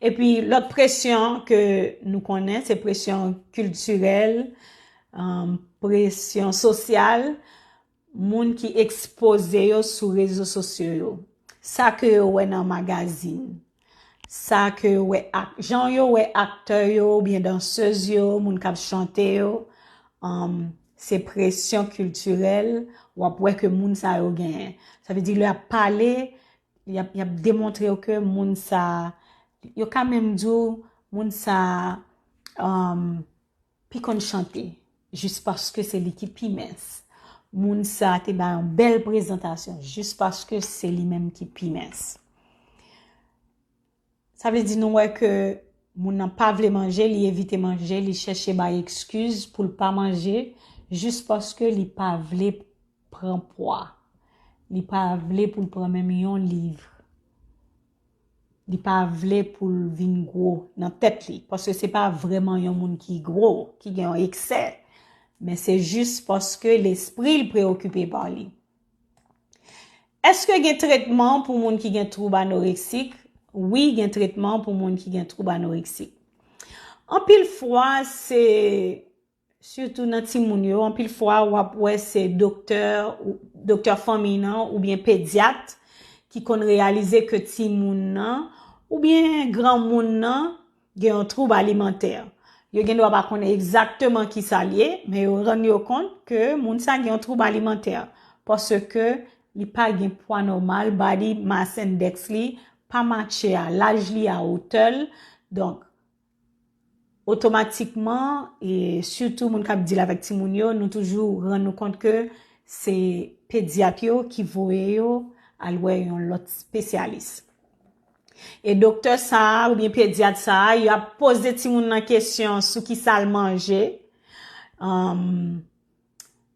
Epi lòt presyon ke nou konnen, se presyon kiltirèl, um, presyon sosyal, moun ki ekspoze yo sou rezo sosyo yo. Sa ke yo wè nan magazin, sa ke yo wè ak, jan yo wè aktè yo oubyen dansèz yo, moun k ap chante yo, um, se presyon kiltirèl, w ap wè ke moun sa yo genyen. Sa vle di lè y ap pale, y ap, y ap demontre w ke moun sa, yo ka menm di w moun sa, um, pi konn chante, jis paske se li ki pi mens. Moun sa te bay yon bèl prezantasyon, jis paske se li menm ki pi mens. Sa vle di nou wè ke moun nan pa vle manje, li evite manje, li chèche bay ekskiz pou l pa manje, jis paske li pa vle pran pwa. Li pa vle pou l pran menm yon liv. Li pa vle pou l vin gwo nan tèt li, paske se pa vrèman yon moun ki gwo, ki gen yon eksè, men se jis paske lespri l preokipe pa li. Èske gen tretman pou moun ki gen twoub anoreksik? Wi, gen tretman pou moun ki gen twoub anoreksik. Anpil fwa, se, sitou nan timoun yo, anpil fwa w ap wè se doktè, doktè fanmi nan oubyen pedyat ki konn reyalize ke timoun nan oubyen granmoun nan gen yon twoub alimantè. Yo gen dwa pa konnen egzakteman kisa l ye, men yo rann yo kont ke moun sa gen yon twoub alimantè paske li pa gen pwa nòmal, body mass index li pa matche a laj li, a wotè l. Donk, otomatikman, e sitou moun k ap deal avèk timoun yo, nou toujou rann nou kont ke se pedyat yo ki voye yo al wè yon lòt espesyalis. E doktè sa a oubyen pedyat sa a, y ap poze timoun nan kesyon sou kisa l manje, um,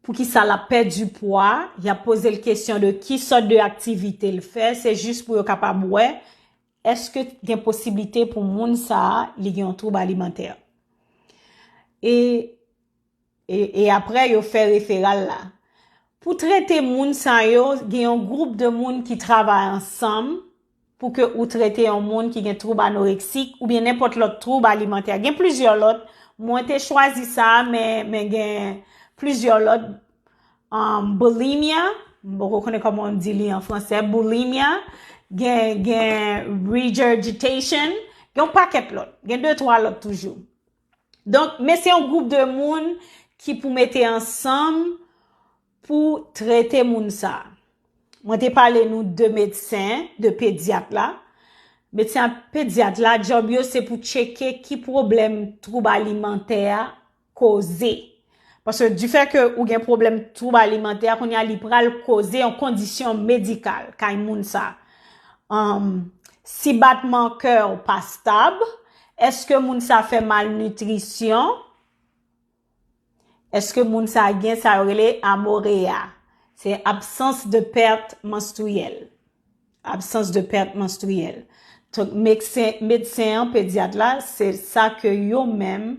pou kisa l ap pèdi pwa, y ap poze l kesyon de ki sòt de aktivite l fè, se jis pou yo kapab wè èske gen posiblite pou moun sa a li gen yon twoub alimantè. E, e, e apre, yo fè referal la. Pou trete moun sa yo, gen yon gwoup de moun ki travay ansanm pou ke ou trete yon moun ki gen twoub anoreksik oubyen nenpòt lòt twoub alimantè. Gen plizyè lòt, mwen te chwazi sa a, men, men gen plizyè lòt, um, bulimia, m poko konnen kòman w di li an fransè, bulimia, gen, gen regurgitation, gen yon pakèt lòt, gen de twa lòt toujou. Donk, men se yon gwoup de moun ki pou mete ansanm pou trete moun sa. Mwen te pale nou de medsen, de pedyat la. Medsen ak pedyat la, djòb yo se pou tcheke ki pwoblèm twoub alimantè a koze. Paske difè ke ou gen pwoblèm twoub alimantè a, kounye a li pral koze yon kondisyon medikal kay moun sa. Um, si batman kè w pa stab, èske moun sa fè malnitrisyon? Èske moun sa gen sa yo rele amoreya? Se absans de pèt manstriyèl. Absans de pèt manstriyèl. Donk, medsen, medsen an, pedyat la, se sa ke yo menm,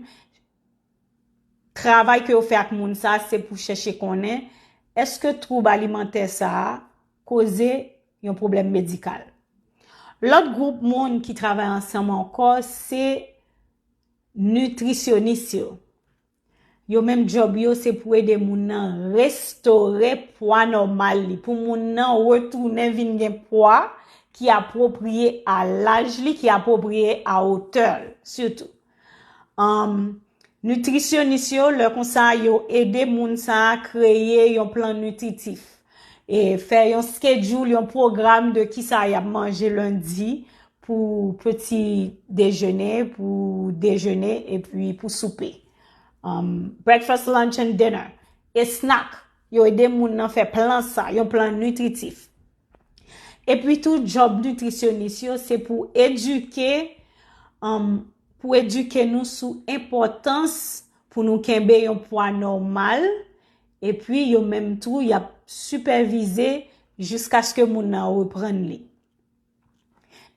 travay ke yo fè ak moun sa, se pou chèche konnen èske twoub alimantè sa a koze yon pwoblèm medikal. Lòt gwoup moun ki travay ansanm ankò, se nitrisyonis yo. Yo menm djòb yo se pou ede moun nan restore pwa nòmal li, pou moun nan retounen vin gen pwa ki apwopriye a laj li, ki apwopriye a wotè l, sitou. Um, nitrisyonis yo, lè konsa, yo ede moun sa a kreye yon plan nitritif. E fè yon schedule, yon pwogram de kisa y ap manje lendi pou peti dejene, pou dejene, epi pou soupe. Um, breakfast, lunch and dinner. E snack. Yo ede moun nan fè plan sa, yon plan nitritif. Epi tou, djòb nitrisyonis yo, se pou edike, um, pou edike nou sou enpòtans pou nou kenbe yon pwa nòmal, epi yo menm tou, y ap sipèvize jiskaske moun nan reprann li.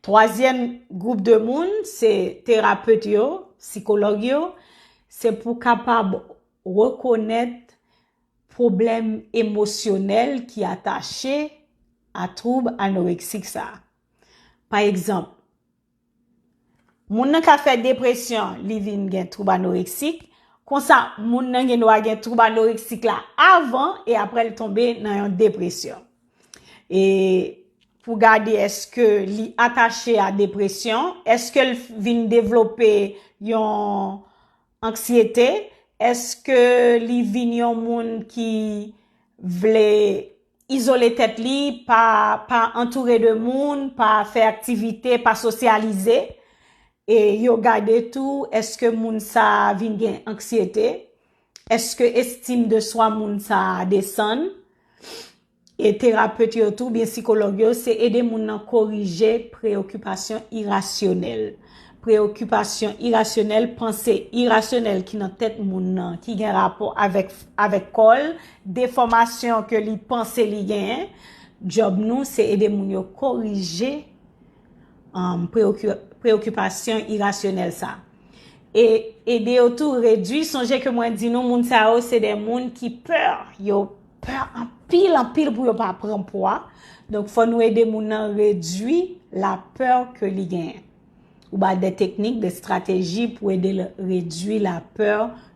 Twazyèm gwoup de moun, se terapet yo, sikològ yo, se pou kapab rekonèt pwoblèm emosyonèl ki atache a twoub anoreksik sa a. Pa egzanp, moun nan ka fè depresyon, li vin gen twoub anoreksik, konsa moun nan gen dwa gen twoub anoreksik la avan e apre l tonbe nan yon depresyon. E pou gade èske li atache a depresyon, èske l vin devlope yon anksyete, èske li vin yon moun ki vle izole tèt li, pa, pa antoure de moun, pa fè aktivite, pa sosyalize. E yo gade tou, èske moun sa a vin gen anksyete? Èske estim de swa moun sa a desann? E terapet yo tou, oubyen sikològ yo, se ede moun nan korije preyokipasyon irasyonèl. Preyokipasyon irasyonèl, panse irasyonèl ki nan tèt moun nan, ki gen rapò avèk, avèk kò l, defòmasyon ke li panse li genyen. Djòb nou, se ede moun yo korije um, preoki- preyokipasyon irasyonèl sa. E ede yo tou redui, sonje ke mwen di nou, moun sa yo se de moun ki pè, yo pè anpil, anpil pou yo pa pran pwa. Donk, fò nou ede moun nan redui lapè ke li genyen. Ou ba de teknik, de estrateji pou ede l redui lapè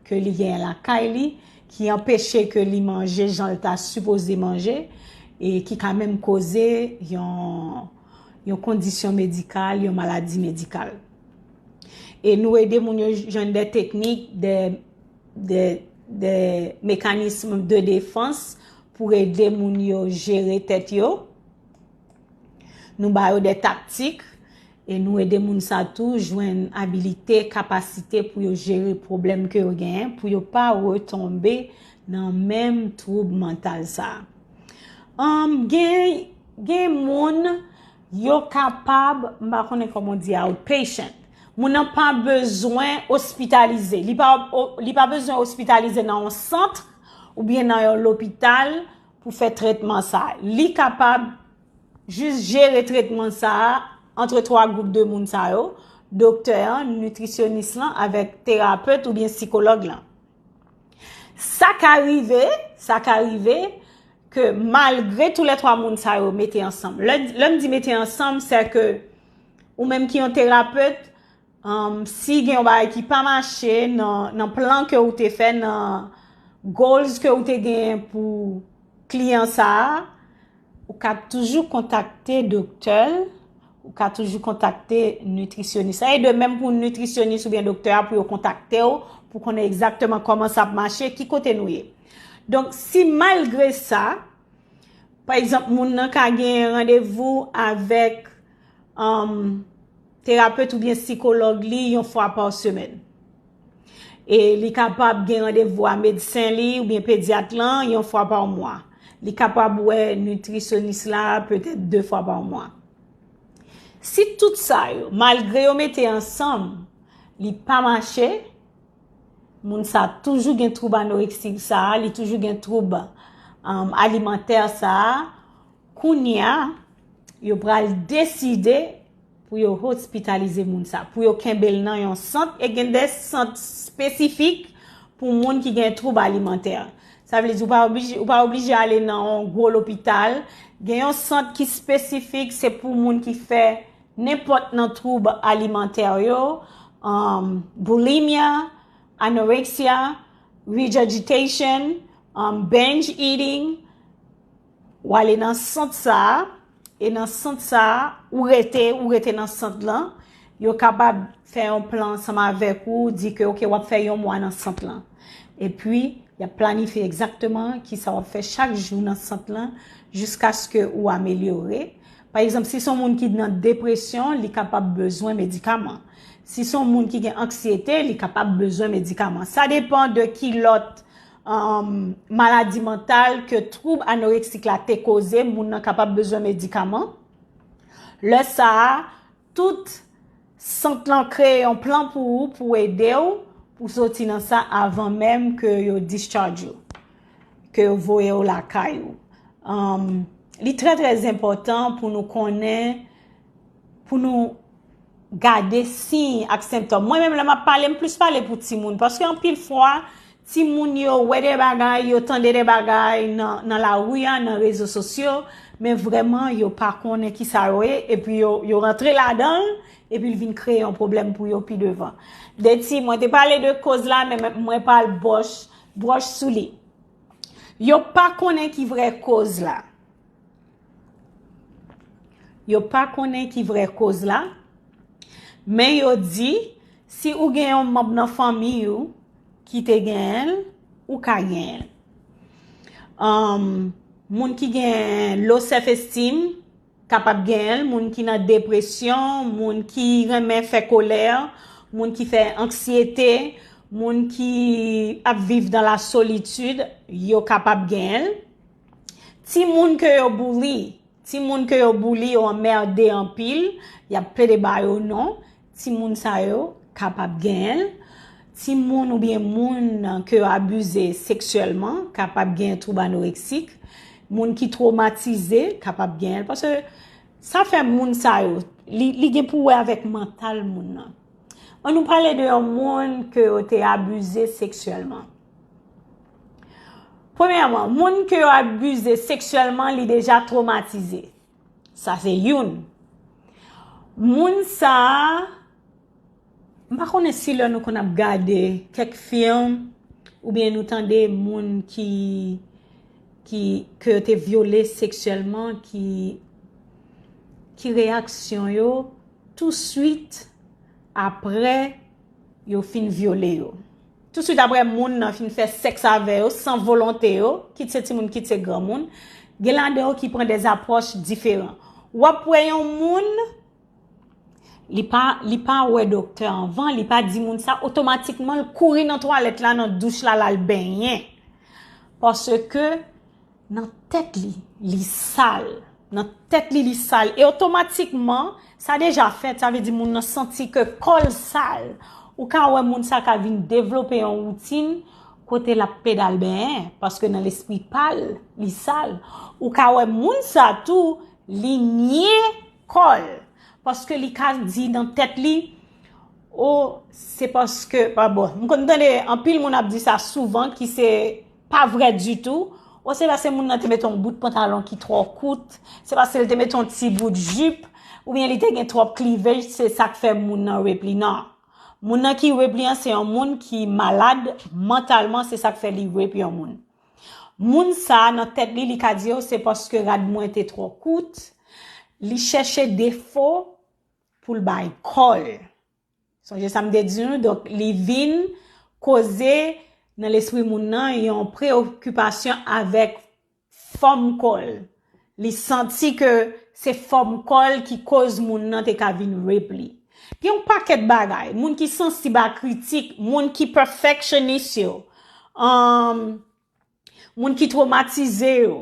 ke li genyen lakay li, ki anpeche ke li manje jan l ta sipoze manje, e ki ka menm koze yon, yon kondisyon medikal, yon maladi medikal. E nou ede moun yo jwenn de teknik, de, de, de mekanism de defans pou ede moun yo jere tèt yo. Nou ba yo de taktik e nou ede moun sa tou jwenn abilite, kapasite pou yo jere pwoblèm ke yo genyen, pou yo pa retonbe nan menm twoub mantal sa. Um, gen, gen moun, yo kapab, m pa konnen kòman di, outpatient. Moun nan pa bezwen ospitalize. Li pa, li pa bezwen ospitalize nan yon sant oubyen nan yon lopital pou fè tretman sa. Li kapab jis jere tretman sa a antre twa gwoup de moun sa yo, doktè an, nitrisyonis lan, avèk terapet oubyen sikològ lan. Sa ka rive, sa ka rive ke malgre tou lè twa moun sa yo mete ansanm. Lè, lè m di mete ansanm, se ke ou menm ki yon terapet, um, si gen yon bagay ki pa mache nan, nan plan ke ou te fè, nan goals ke ou te gen pou kliyan sa a, ou ka toujou kontakte doktè l, ou ka toujou kontakte nitrisyonis la. E de menm pou nitrisyonis oubyen doktè a pou yo kontakte w, pou konnen egzakteman kòman sa ap mache, ki kote nou ye. Donk, si malgre sa, pa egzanp, moun nan ka gen randevou avèk, um, terapet oubyen sikològ li yon fwa pa semèn. E li kapab gen randevou a medsen li oubyen pedyat lan yon fwa pa mwa. Li kapab wè nitrisyonis la petèt de fwa pa mwa. Si tout sa yo, malgre yo mete ansanm, li pa mache, moun sa toujou gen twoub anoreksik sa, li toujou gen twoub, um, alimantè sa, kounye a, yo pral deside pou yo ospitalize moun sa, pou yo kenbe l nan yon sant, e gen de sant espesifik pou moun ki gen twoub alimantè. Sa vle di, ou pa oblije, ou pa oblije ale nan yon gwo lopital. Gen yon sant ki espesifik, se pou moun ki fè nenpòt nan twoub alimantè yo, um, bulimia, anorexia, regurgitation, um, binge eating. Ou ale nan sant sa a, e nan sant sa a, ou rete, ou rete nan sant lan, yo kapab fè yon plan ansanm avèk ou, di ke, oke, w ap fè yon mwa nan sant lan. Epi, y ap planifye egzakteman kisa w ap fè chak jou nan sant lan, jiskaske ou amelyore. Pa egzanp, si se yon moun ki nan depresyon, li kapab bezwen medikaman. Si se yon moun ki gen anksyete, li kapab bezwen medikaman. Sa depann de ki lòt, um, maladi mantal ke twoub anoreksik la te koze, moun nan kapab bezwen medikaman. Lè sa a, tout sant lan kreye yon plan pou ou, pou ede w, pou soti nan sa avan menm ke yo discharge ou, ke yo voye w lakay ou. Um, li trè, trè enpòtan pou nou konnen, pou nou gade siy ak sentòm. Mwen menm, lè m ap pale, m plis pale pou timoun, paske anpil fwa, timoun yo wè de bagay, yo tande de bagay nan, nan lari a, nan rezo sosyo, men vrèman, yo pa konnen kisa yo ye, epi yo, yo rantre ladan l, epi l vin kreye yon pwoblèm pou yo pi devan. Deti, mwen te pale de koz la, men mwen, mwen pral bwòch, bwòch sou li. Yo pa konnen ki vrè koz la. Yo pa konnen ki vrè koz la, men yo di si ou gen yon manm nan fanmi ou ki te genyen l, ou ka genyen l. Um, moun ki gen low self esteem kapab genyen l, moun ki nan depresyon, moun ki renmen fè kolè, moun ki fè anksyete, moun ki ap viv dans la solitude, yo kapab genyen l. Timoun ke yo bouli, timoun ke yo bouli, yo anmède anpil, y ap plede ba yo non, timoun sa yo kapab genyen l. Timoun oubyen moun ke yo abize seksyèlman kapab gen twoub anoreksik. Moun ki twomatize kapab genyen l. Paske sa fè moun sa yo, li, li gen pou wè avèk mantal moun nan. An nou pale de yon moun ke yo te abize seksyèlman. Premyèman, moun ke yo abize seksyèlman, li deja twomatize. Sa se youn. Moun sa a, m pa konnen si lè nou konn ap gade kèk fim, oubyen nou tande moun ki, ki, ke yo te vyole seksyèlman, ki, ki reyaksyon yo, touswit apre yo fin vyole yo. Touswit apre moun nan fin fè sèks avè yo, san volonte yo, kit se timoun, kit se granmoun, gen ladan yo ki pran de apwòch diferan. W ap wè yon moun, li pa, li pa wè doktè anvan, li pa di moun sa, otomatikman, l kouri nan twalèt la, nan douch la, l al benyen. Paske nan tèt li, li sal. Nan tèt li, li sal. E otomatikman, sa deja fèt, sa vle di moun nan santi ke kò l sal. Ou ka wè moun sa ka vin devlope yon woutin kote l ap pede al benyen, paske nan lespri pa l, li sal. Ou ka wè moun sa tou, li nye kò l, paske li ka di nan tèt li, o, se paske, pa bon, m konn tande anpil moun ap di sa souvan, ki se pa vrè ditou. O, se paske moun nan te mete yon bout pantalon ki twò kout, se paske l te mete yon ti bout jip, oubyen li te gen twòp klivej, se sa k fè moun nan rape li. Non. Moun nan ki rape li an, se yon moun ki malad mantalman, se sa k fè li rape yon moun. Moun sa a, nan tèt li, li ka di yo, se paske rad mwen te twò kout, li chèche defo pou l bay kò l. Sonje sa m te di nou, donk, li vin koze nan lespri moun nan yon preyokipasyon avèk fòm kò l. Li santi ke se fòm kò l ki koz moun nan te ka vin rape li. Gen yon pakèt bagay, moun ki sansib a kritik, moun ki perfectionist yo, um, moun ki twomatize yo,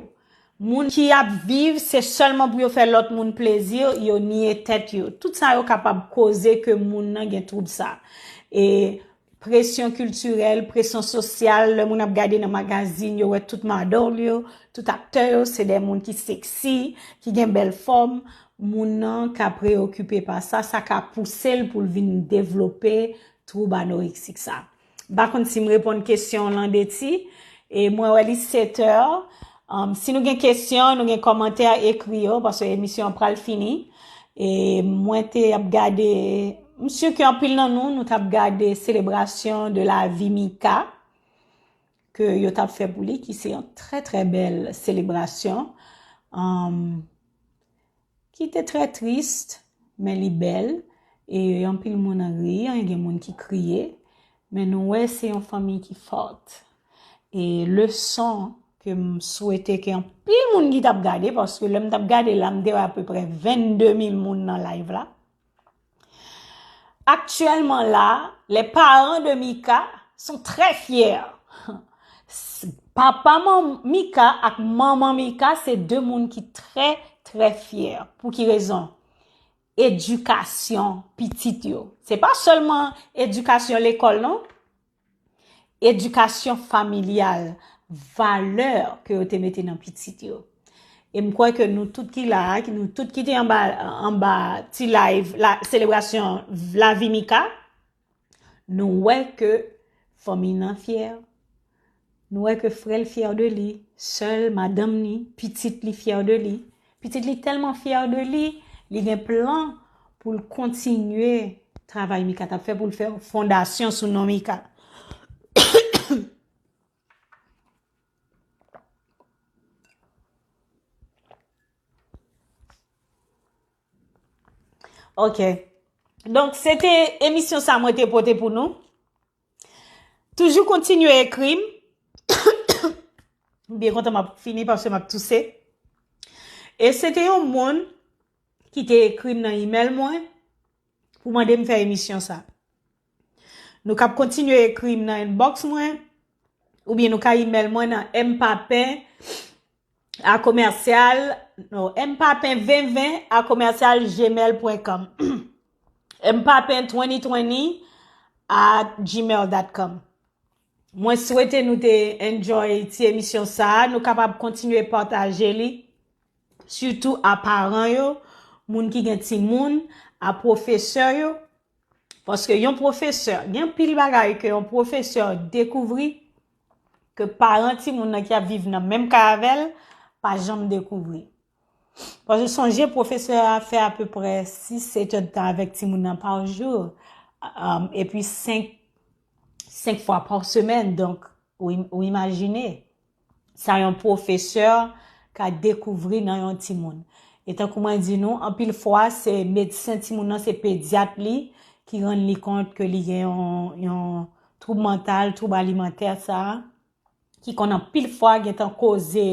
moun ki ap viv, se sèlman pou yo fè lòt moun plezi, yo niye tèt yo. Tout sa yo kapab koze ke moun nan gen twoub sa. E presyon kiltirèl, presyon sosyal, lè moun ap gade nan magazin, yo wè tout model yo, tout aktè yo, se de moun ki seksi, ki gen bèl fòm. Moun nan ka preyokipe pa sa, sa ka pouse l pou l vin devlope twoub anoreksik sa. M pa konn si m reponn kesyon w lan, Deti. E mwen wè li sèt è. Um, si nou gen kesyon, nou gen kòmantè, ekri yo, paske emisyon an pral fini. E mwen te ap gade, m si ke anpil nan nou, nou t ap gade selebrasyon de la vi Mika, ke yo t ap fè pou li, ki se yon trè, trè bèl selebrasyon. Um, ki te trè tris, men li bèl, e anpil moun ri, gen moun ki kriye, men nou wè se yon fanmi ki fòt. E leson ke m swete ke anpil moun ki t ap gade, paske lè m t ap gade la, m te wè apeprè vennde mil moun nan live la. Actuellement là, les parents de Mika sont très fiers. Papa man-, Mika ak manman Mika se de moun ki trè, trè fyè. Pou ki rezon? Edikasyon pitit yo. Se pa sèlman edikasyon lekòl, non. Edikasyon familyal, valè ke yo te mete nan pitit yo. E m kwè ke nou tout ki la a, ki nou tout ki te anba, anba ti live, la, selebrasyon Lavi Mika, nou wè ke fanmi nan fyè, nou wè ke frè l fyè de li, sè l, madanm ni, pitit li fyè de li. Pitit li tèlman fyè de li, li gen plan pou l kontinye travay Mika t ap fè, pou l fè fondasyon sou non Mika. Ok. Donk, se te emisyon sa mwen te pote pou nou. Toujou kontinye ekri m. M byen kontan m ap fini paske m ap touse. E se te yon moun ki te ekri m nan imèl mwen pou mande m fè emisyon sa. Nou kab kontinye ekri m nan inbox mwen, oubyen nou ka imèl mwen nan mpapen a commercial, non, mpapen ven ven a commercial gmail point com. mpapen twenty twenty at gmail dot com. Mwen swete nou te enjoy ti emisyon sa a. Nou kapab kontinye pataje li, sitou a paran yo, moun ki gen timoun, a pwofesè yo. Paske yon pwofesè, gen pil bagay ke yon pwofesè dekouvri ke paran timoun nan ki ap viv nan menm kay avè l pa janm dekouvri. Paske sonje pwofesè a fè apeprè sis, sèt èdtan avèk timoun nan pa jou, um, epi senk, senk fwa pa semèn. Donk, ou, im- ou imajine, sa yon pwofesè ka dekouvri nan yon timoun. E tankou mwen di nou, anpil fwa, se medsen timoun nan, se pedyat li, ki rann li kont ke li gen yon, yon twoub mantal, twoub alimantè sa a, ki konn anpil fwa gentan koze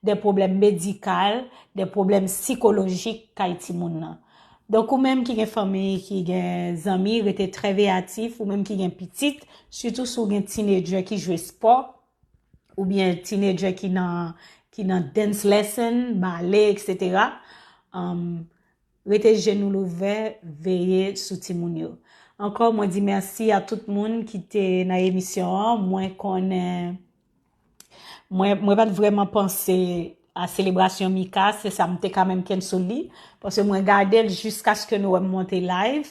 de pwoblèm medikal, de pwoblèm sikolojik kay timoun nan. Donk, ou menm ki gen fanmi, ki gen zanmi, rete trè veyatif, ou menm ki gen pitit, sitou si w gen teenager ki jwe spò, oubyen teenager ki nan, ki nan dance lesson, bale, et cetera. Um, rete je nou louvè, veye sou timoun yo. Ankò, mwen di mèsi a tout moun ki te nan emisyon an. Mwen konnen, mwen, mwen pa t vrèman panse a selebrasyon Mika, se sa m te ka menm cancel li, paske mwen gade l jiskaske nou wè m monte live,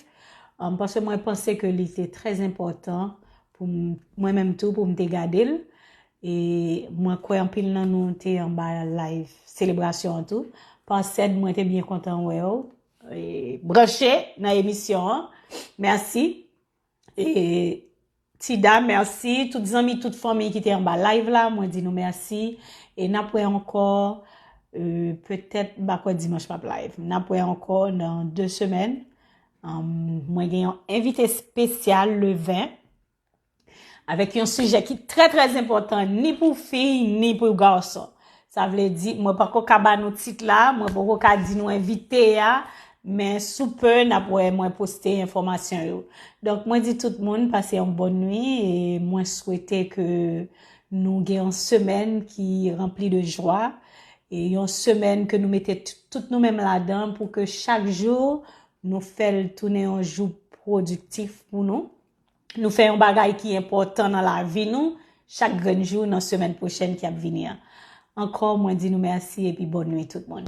um, paske mwen panse ke li te trè enpòtan pou m- mwen menm tou pou m te gade l. E mwen kwè anpil nan nou te anba live selebrasyon an tou. Pansèd, mwen te byen kontan wè w. E branche nan emisyon an. Mèsi. E Tida, mèsi. Tout zanmi, tout fanmi ki te anba live la, mwen di nou mèsi. E n ap wè ankò, euh, petèt, m pa kwè dimanch m ap live. N ap wè ankò nan de semèn. Um, mwen gen yon envite espesyal le ven avèk yon sijè ki trè, trè enpòtan, ni pou fi, ni pou gason. Sa vle di, mwen pako ka ba nou tit la, mwen pako ka di nou envite a, men sou pe, n ap wè mwen poste enfòmasyon yo. Donk, mwen di tout moun, pase yon bòn nwi, e mwen swete ke nou gen yon semèn ki ranpli de jwa, e yon semèn ke nou mete t- tout nou menm ladan pou ke chak jou nou fè l tounen yon jou pwodiktif pou nou. Nou fè yon bagay ki enpòtan nan lavi nou chak grenn jou nan semèn pwochèn ki ap vini an. Ankò, mwen di nou mèsi epi bòn nwi tout moun.